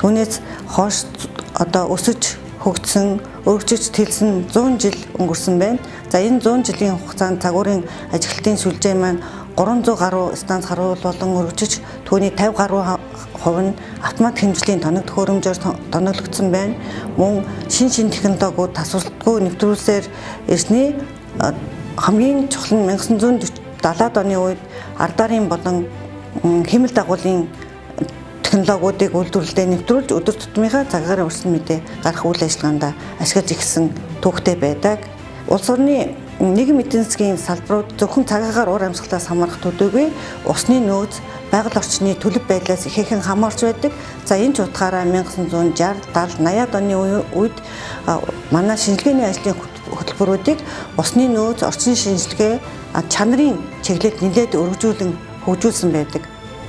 Түүнээс хойш одоо өсөж хөгжсөн, өргөжиж тэлсэн 100 жил өнгөрсөн байна. За энэ 100 жилийн хугацаанд цаг уурын ажиглалтын сүлжээ маань 300 гаруй станц харуул болон өргөжиж түүний 50 гаруй хувь нь автомат хэмжлийн тоног төхөөрөмжөөр тоноглогдсон байна. Мөн шин шин технологиуд тасвалтгүй нэвтрүүлсээр ирсний хамгийн чухал нь 1970-ад оны үед ардарын болон хэмэл дагуулын технологиудыг үйлдвэрлэлдээ нэвтрүүлж өдөр тутмынхаа цагаар урьдчилан мэдээ гарах үйл ажиллагаанд ашиглаж ирсэн түүхтэй байдаг. Улс орны нийгэм эдийн засгийн салбарууд зөвхөн цагаагаар уур амьсгалаас хамаарах төдийгүй усны нөөц, байгаль орчны төлөв байдлаас ихээхэн хамаарч байдаг. За энэ ч утгаараа 1960, 70, 80-ад оны үед манай шинжилгээний ажлын хөтөлбөрүүдийг усны нөөц, орчны шинжилгээ, чанарын чиглэлд нэлээд өргөжүүлэн хөгжүүлсэн байдаг.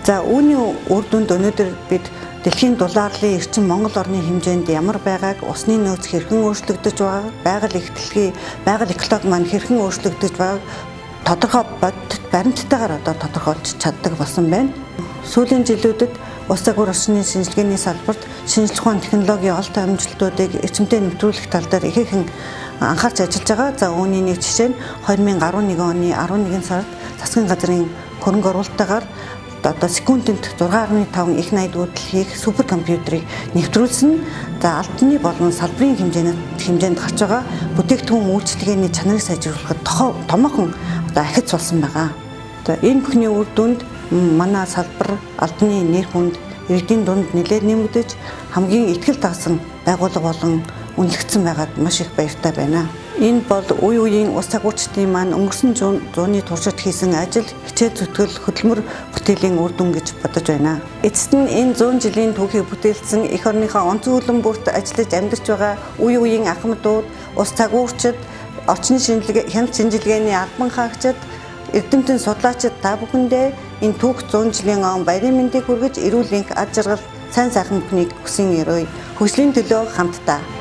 За үүний үр дүнд өнөөдөр бид дэлхийн дулаарлын эрчим Монгол орны хэмжээнд ямар байгааг, усны нөөц хэрхэн өөрчлөгдөж байгааг, байгаль их дэлхий, байгаль экологи маань хэрхэн өөрчлөгдөж байгааг тодорхой бодит баримттайгаар одоо тодорхойлж чаддаг болсон байна. Сүүлийн жилүүдэд ус загвар орчны шинжилгээний салбарт шинжлэх ухааны технологийн олт амжилтуудыг эрчимтэй нэвтрүүлэх тал дээр ихээхэн анхаарч ажиллаж байгаа. За үүний нэг жишээ нь 2011 оны 11 сард засгийн газрын хөрөнгө оруулалттайгаар одоо секундэд 6.5 их 80 үйлдэл хийх супер компьютерийг нэвтрүүлсэн. За албаны болон салбарын хэмжээнд гарч байгаа бүтээгдэхүүн үйлчилгээний чанарыг сайжруулахад томоохон одоо ахиц болсон байгаа. За энэ бүхний үр дүнд манай салбар албаны нэр хүнд иргэдийн дунд нэлээд нэмэгдэж хамгийн ихтгэл дагсан байгууллага болон үнэлэгдсэн байгаад маш их баяртай байна. Энэ бол үе үеийн ус цагуурчдын маань өнгөрсөн зууны туршид хийсэн ажил, хичээл зүтгэл, хөдөлмөр бүтээлийн үр дүн гэж бодож байна. Эцэст нь энэ 100 жилийн түүхийг бүтээлсэн эх орныхоо онцгой үлэн бүрт ажиллаж амьдарч байгаа үе үеийн ахмадууд, ус цагуурчид, орчны шинжилгээ, хяналт шинжилгээний албан хаагчид, эрдэмтэн судлаачид та бүхэндээ энэ түүх 100 жилийн он баярын мэндийг хүргэж, эрүүл энх, ад жаргал, сайн сайхан бүхнийг хүсэн өрөөе. Хөгжлийн төлөө хамтдаа.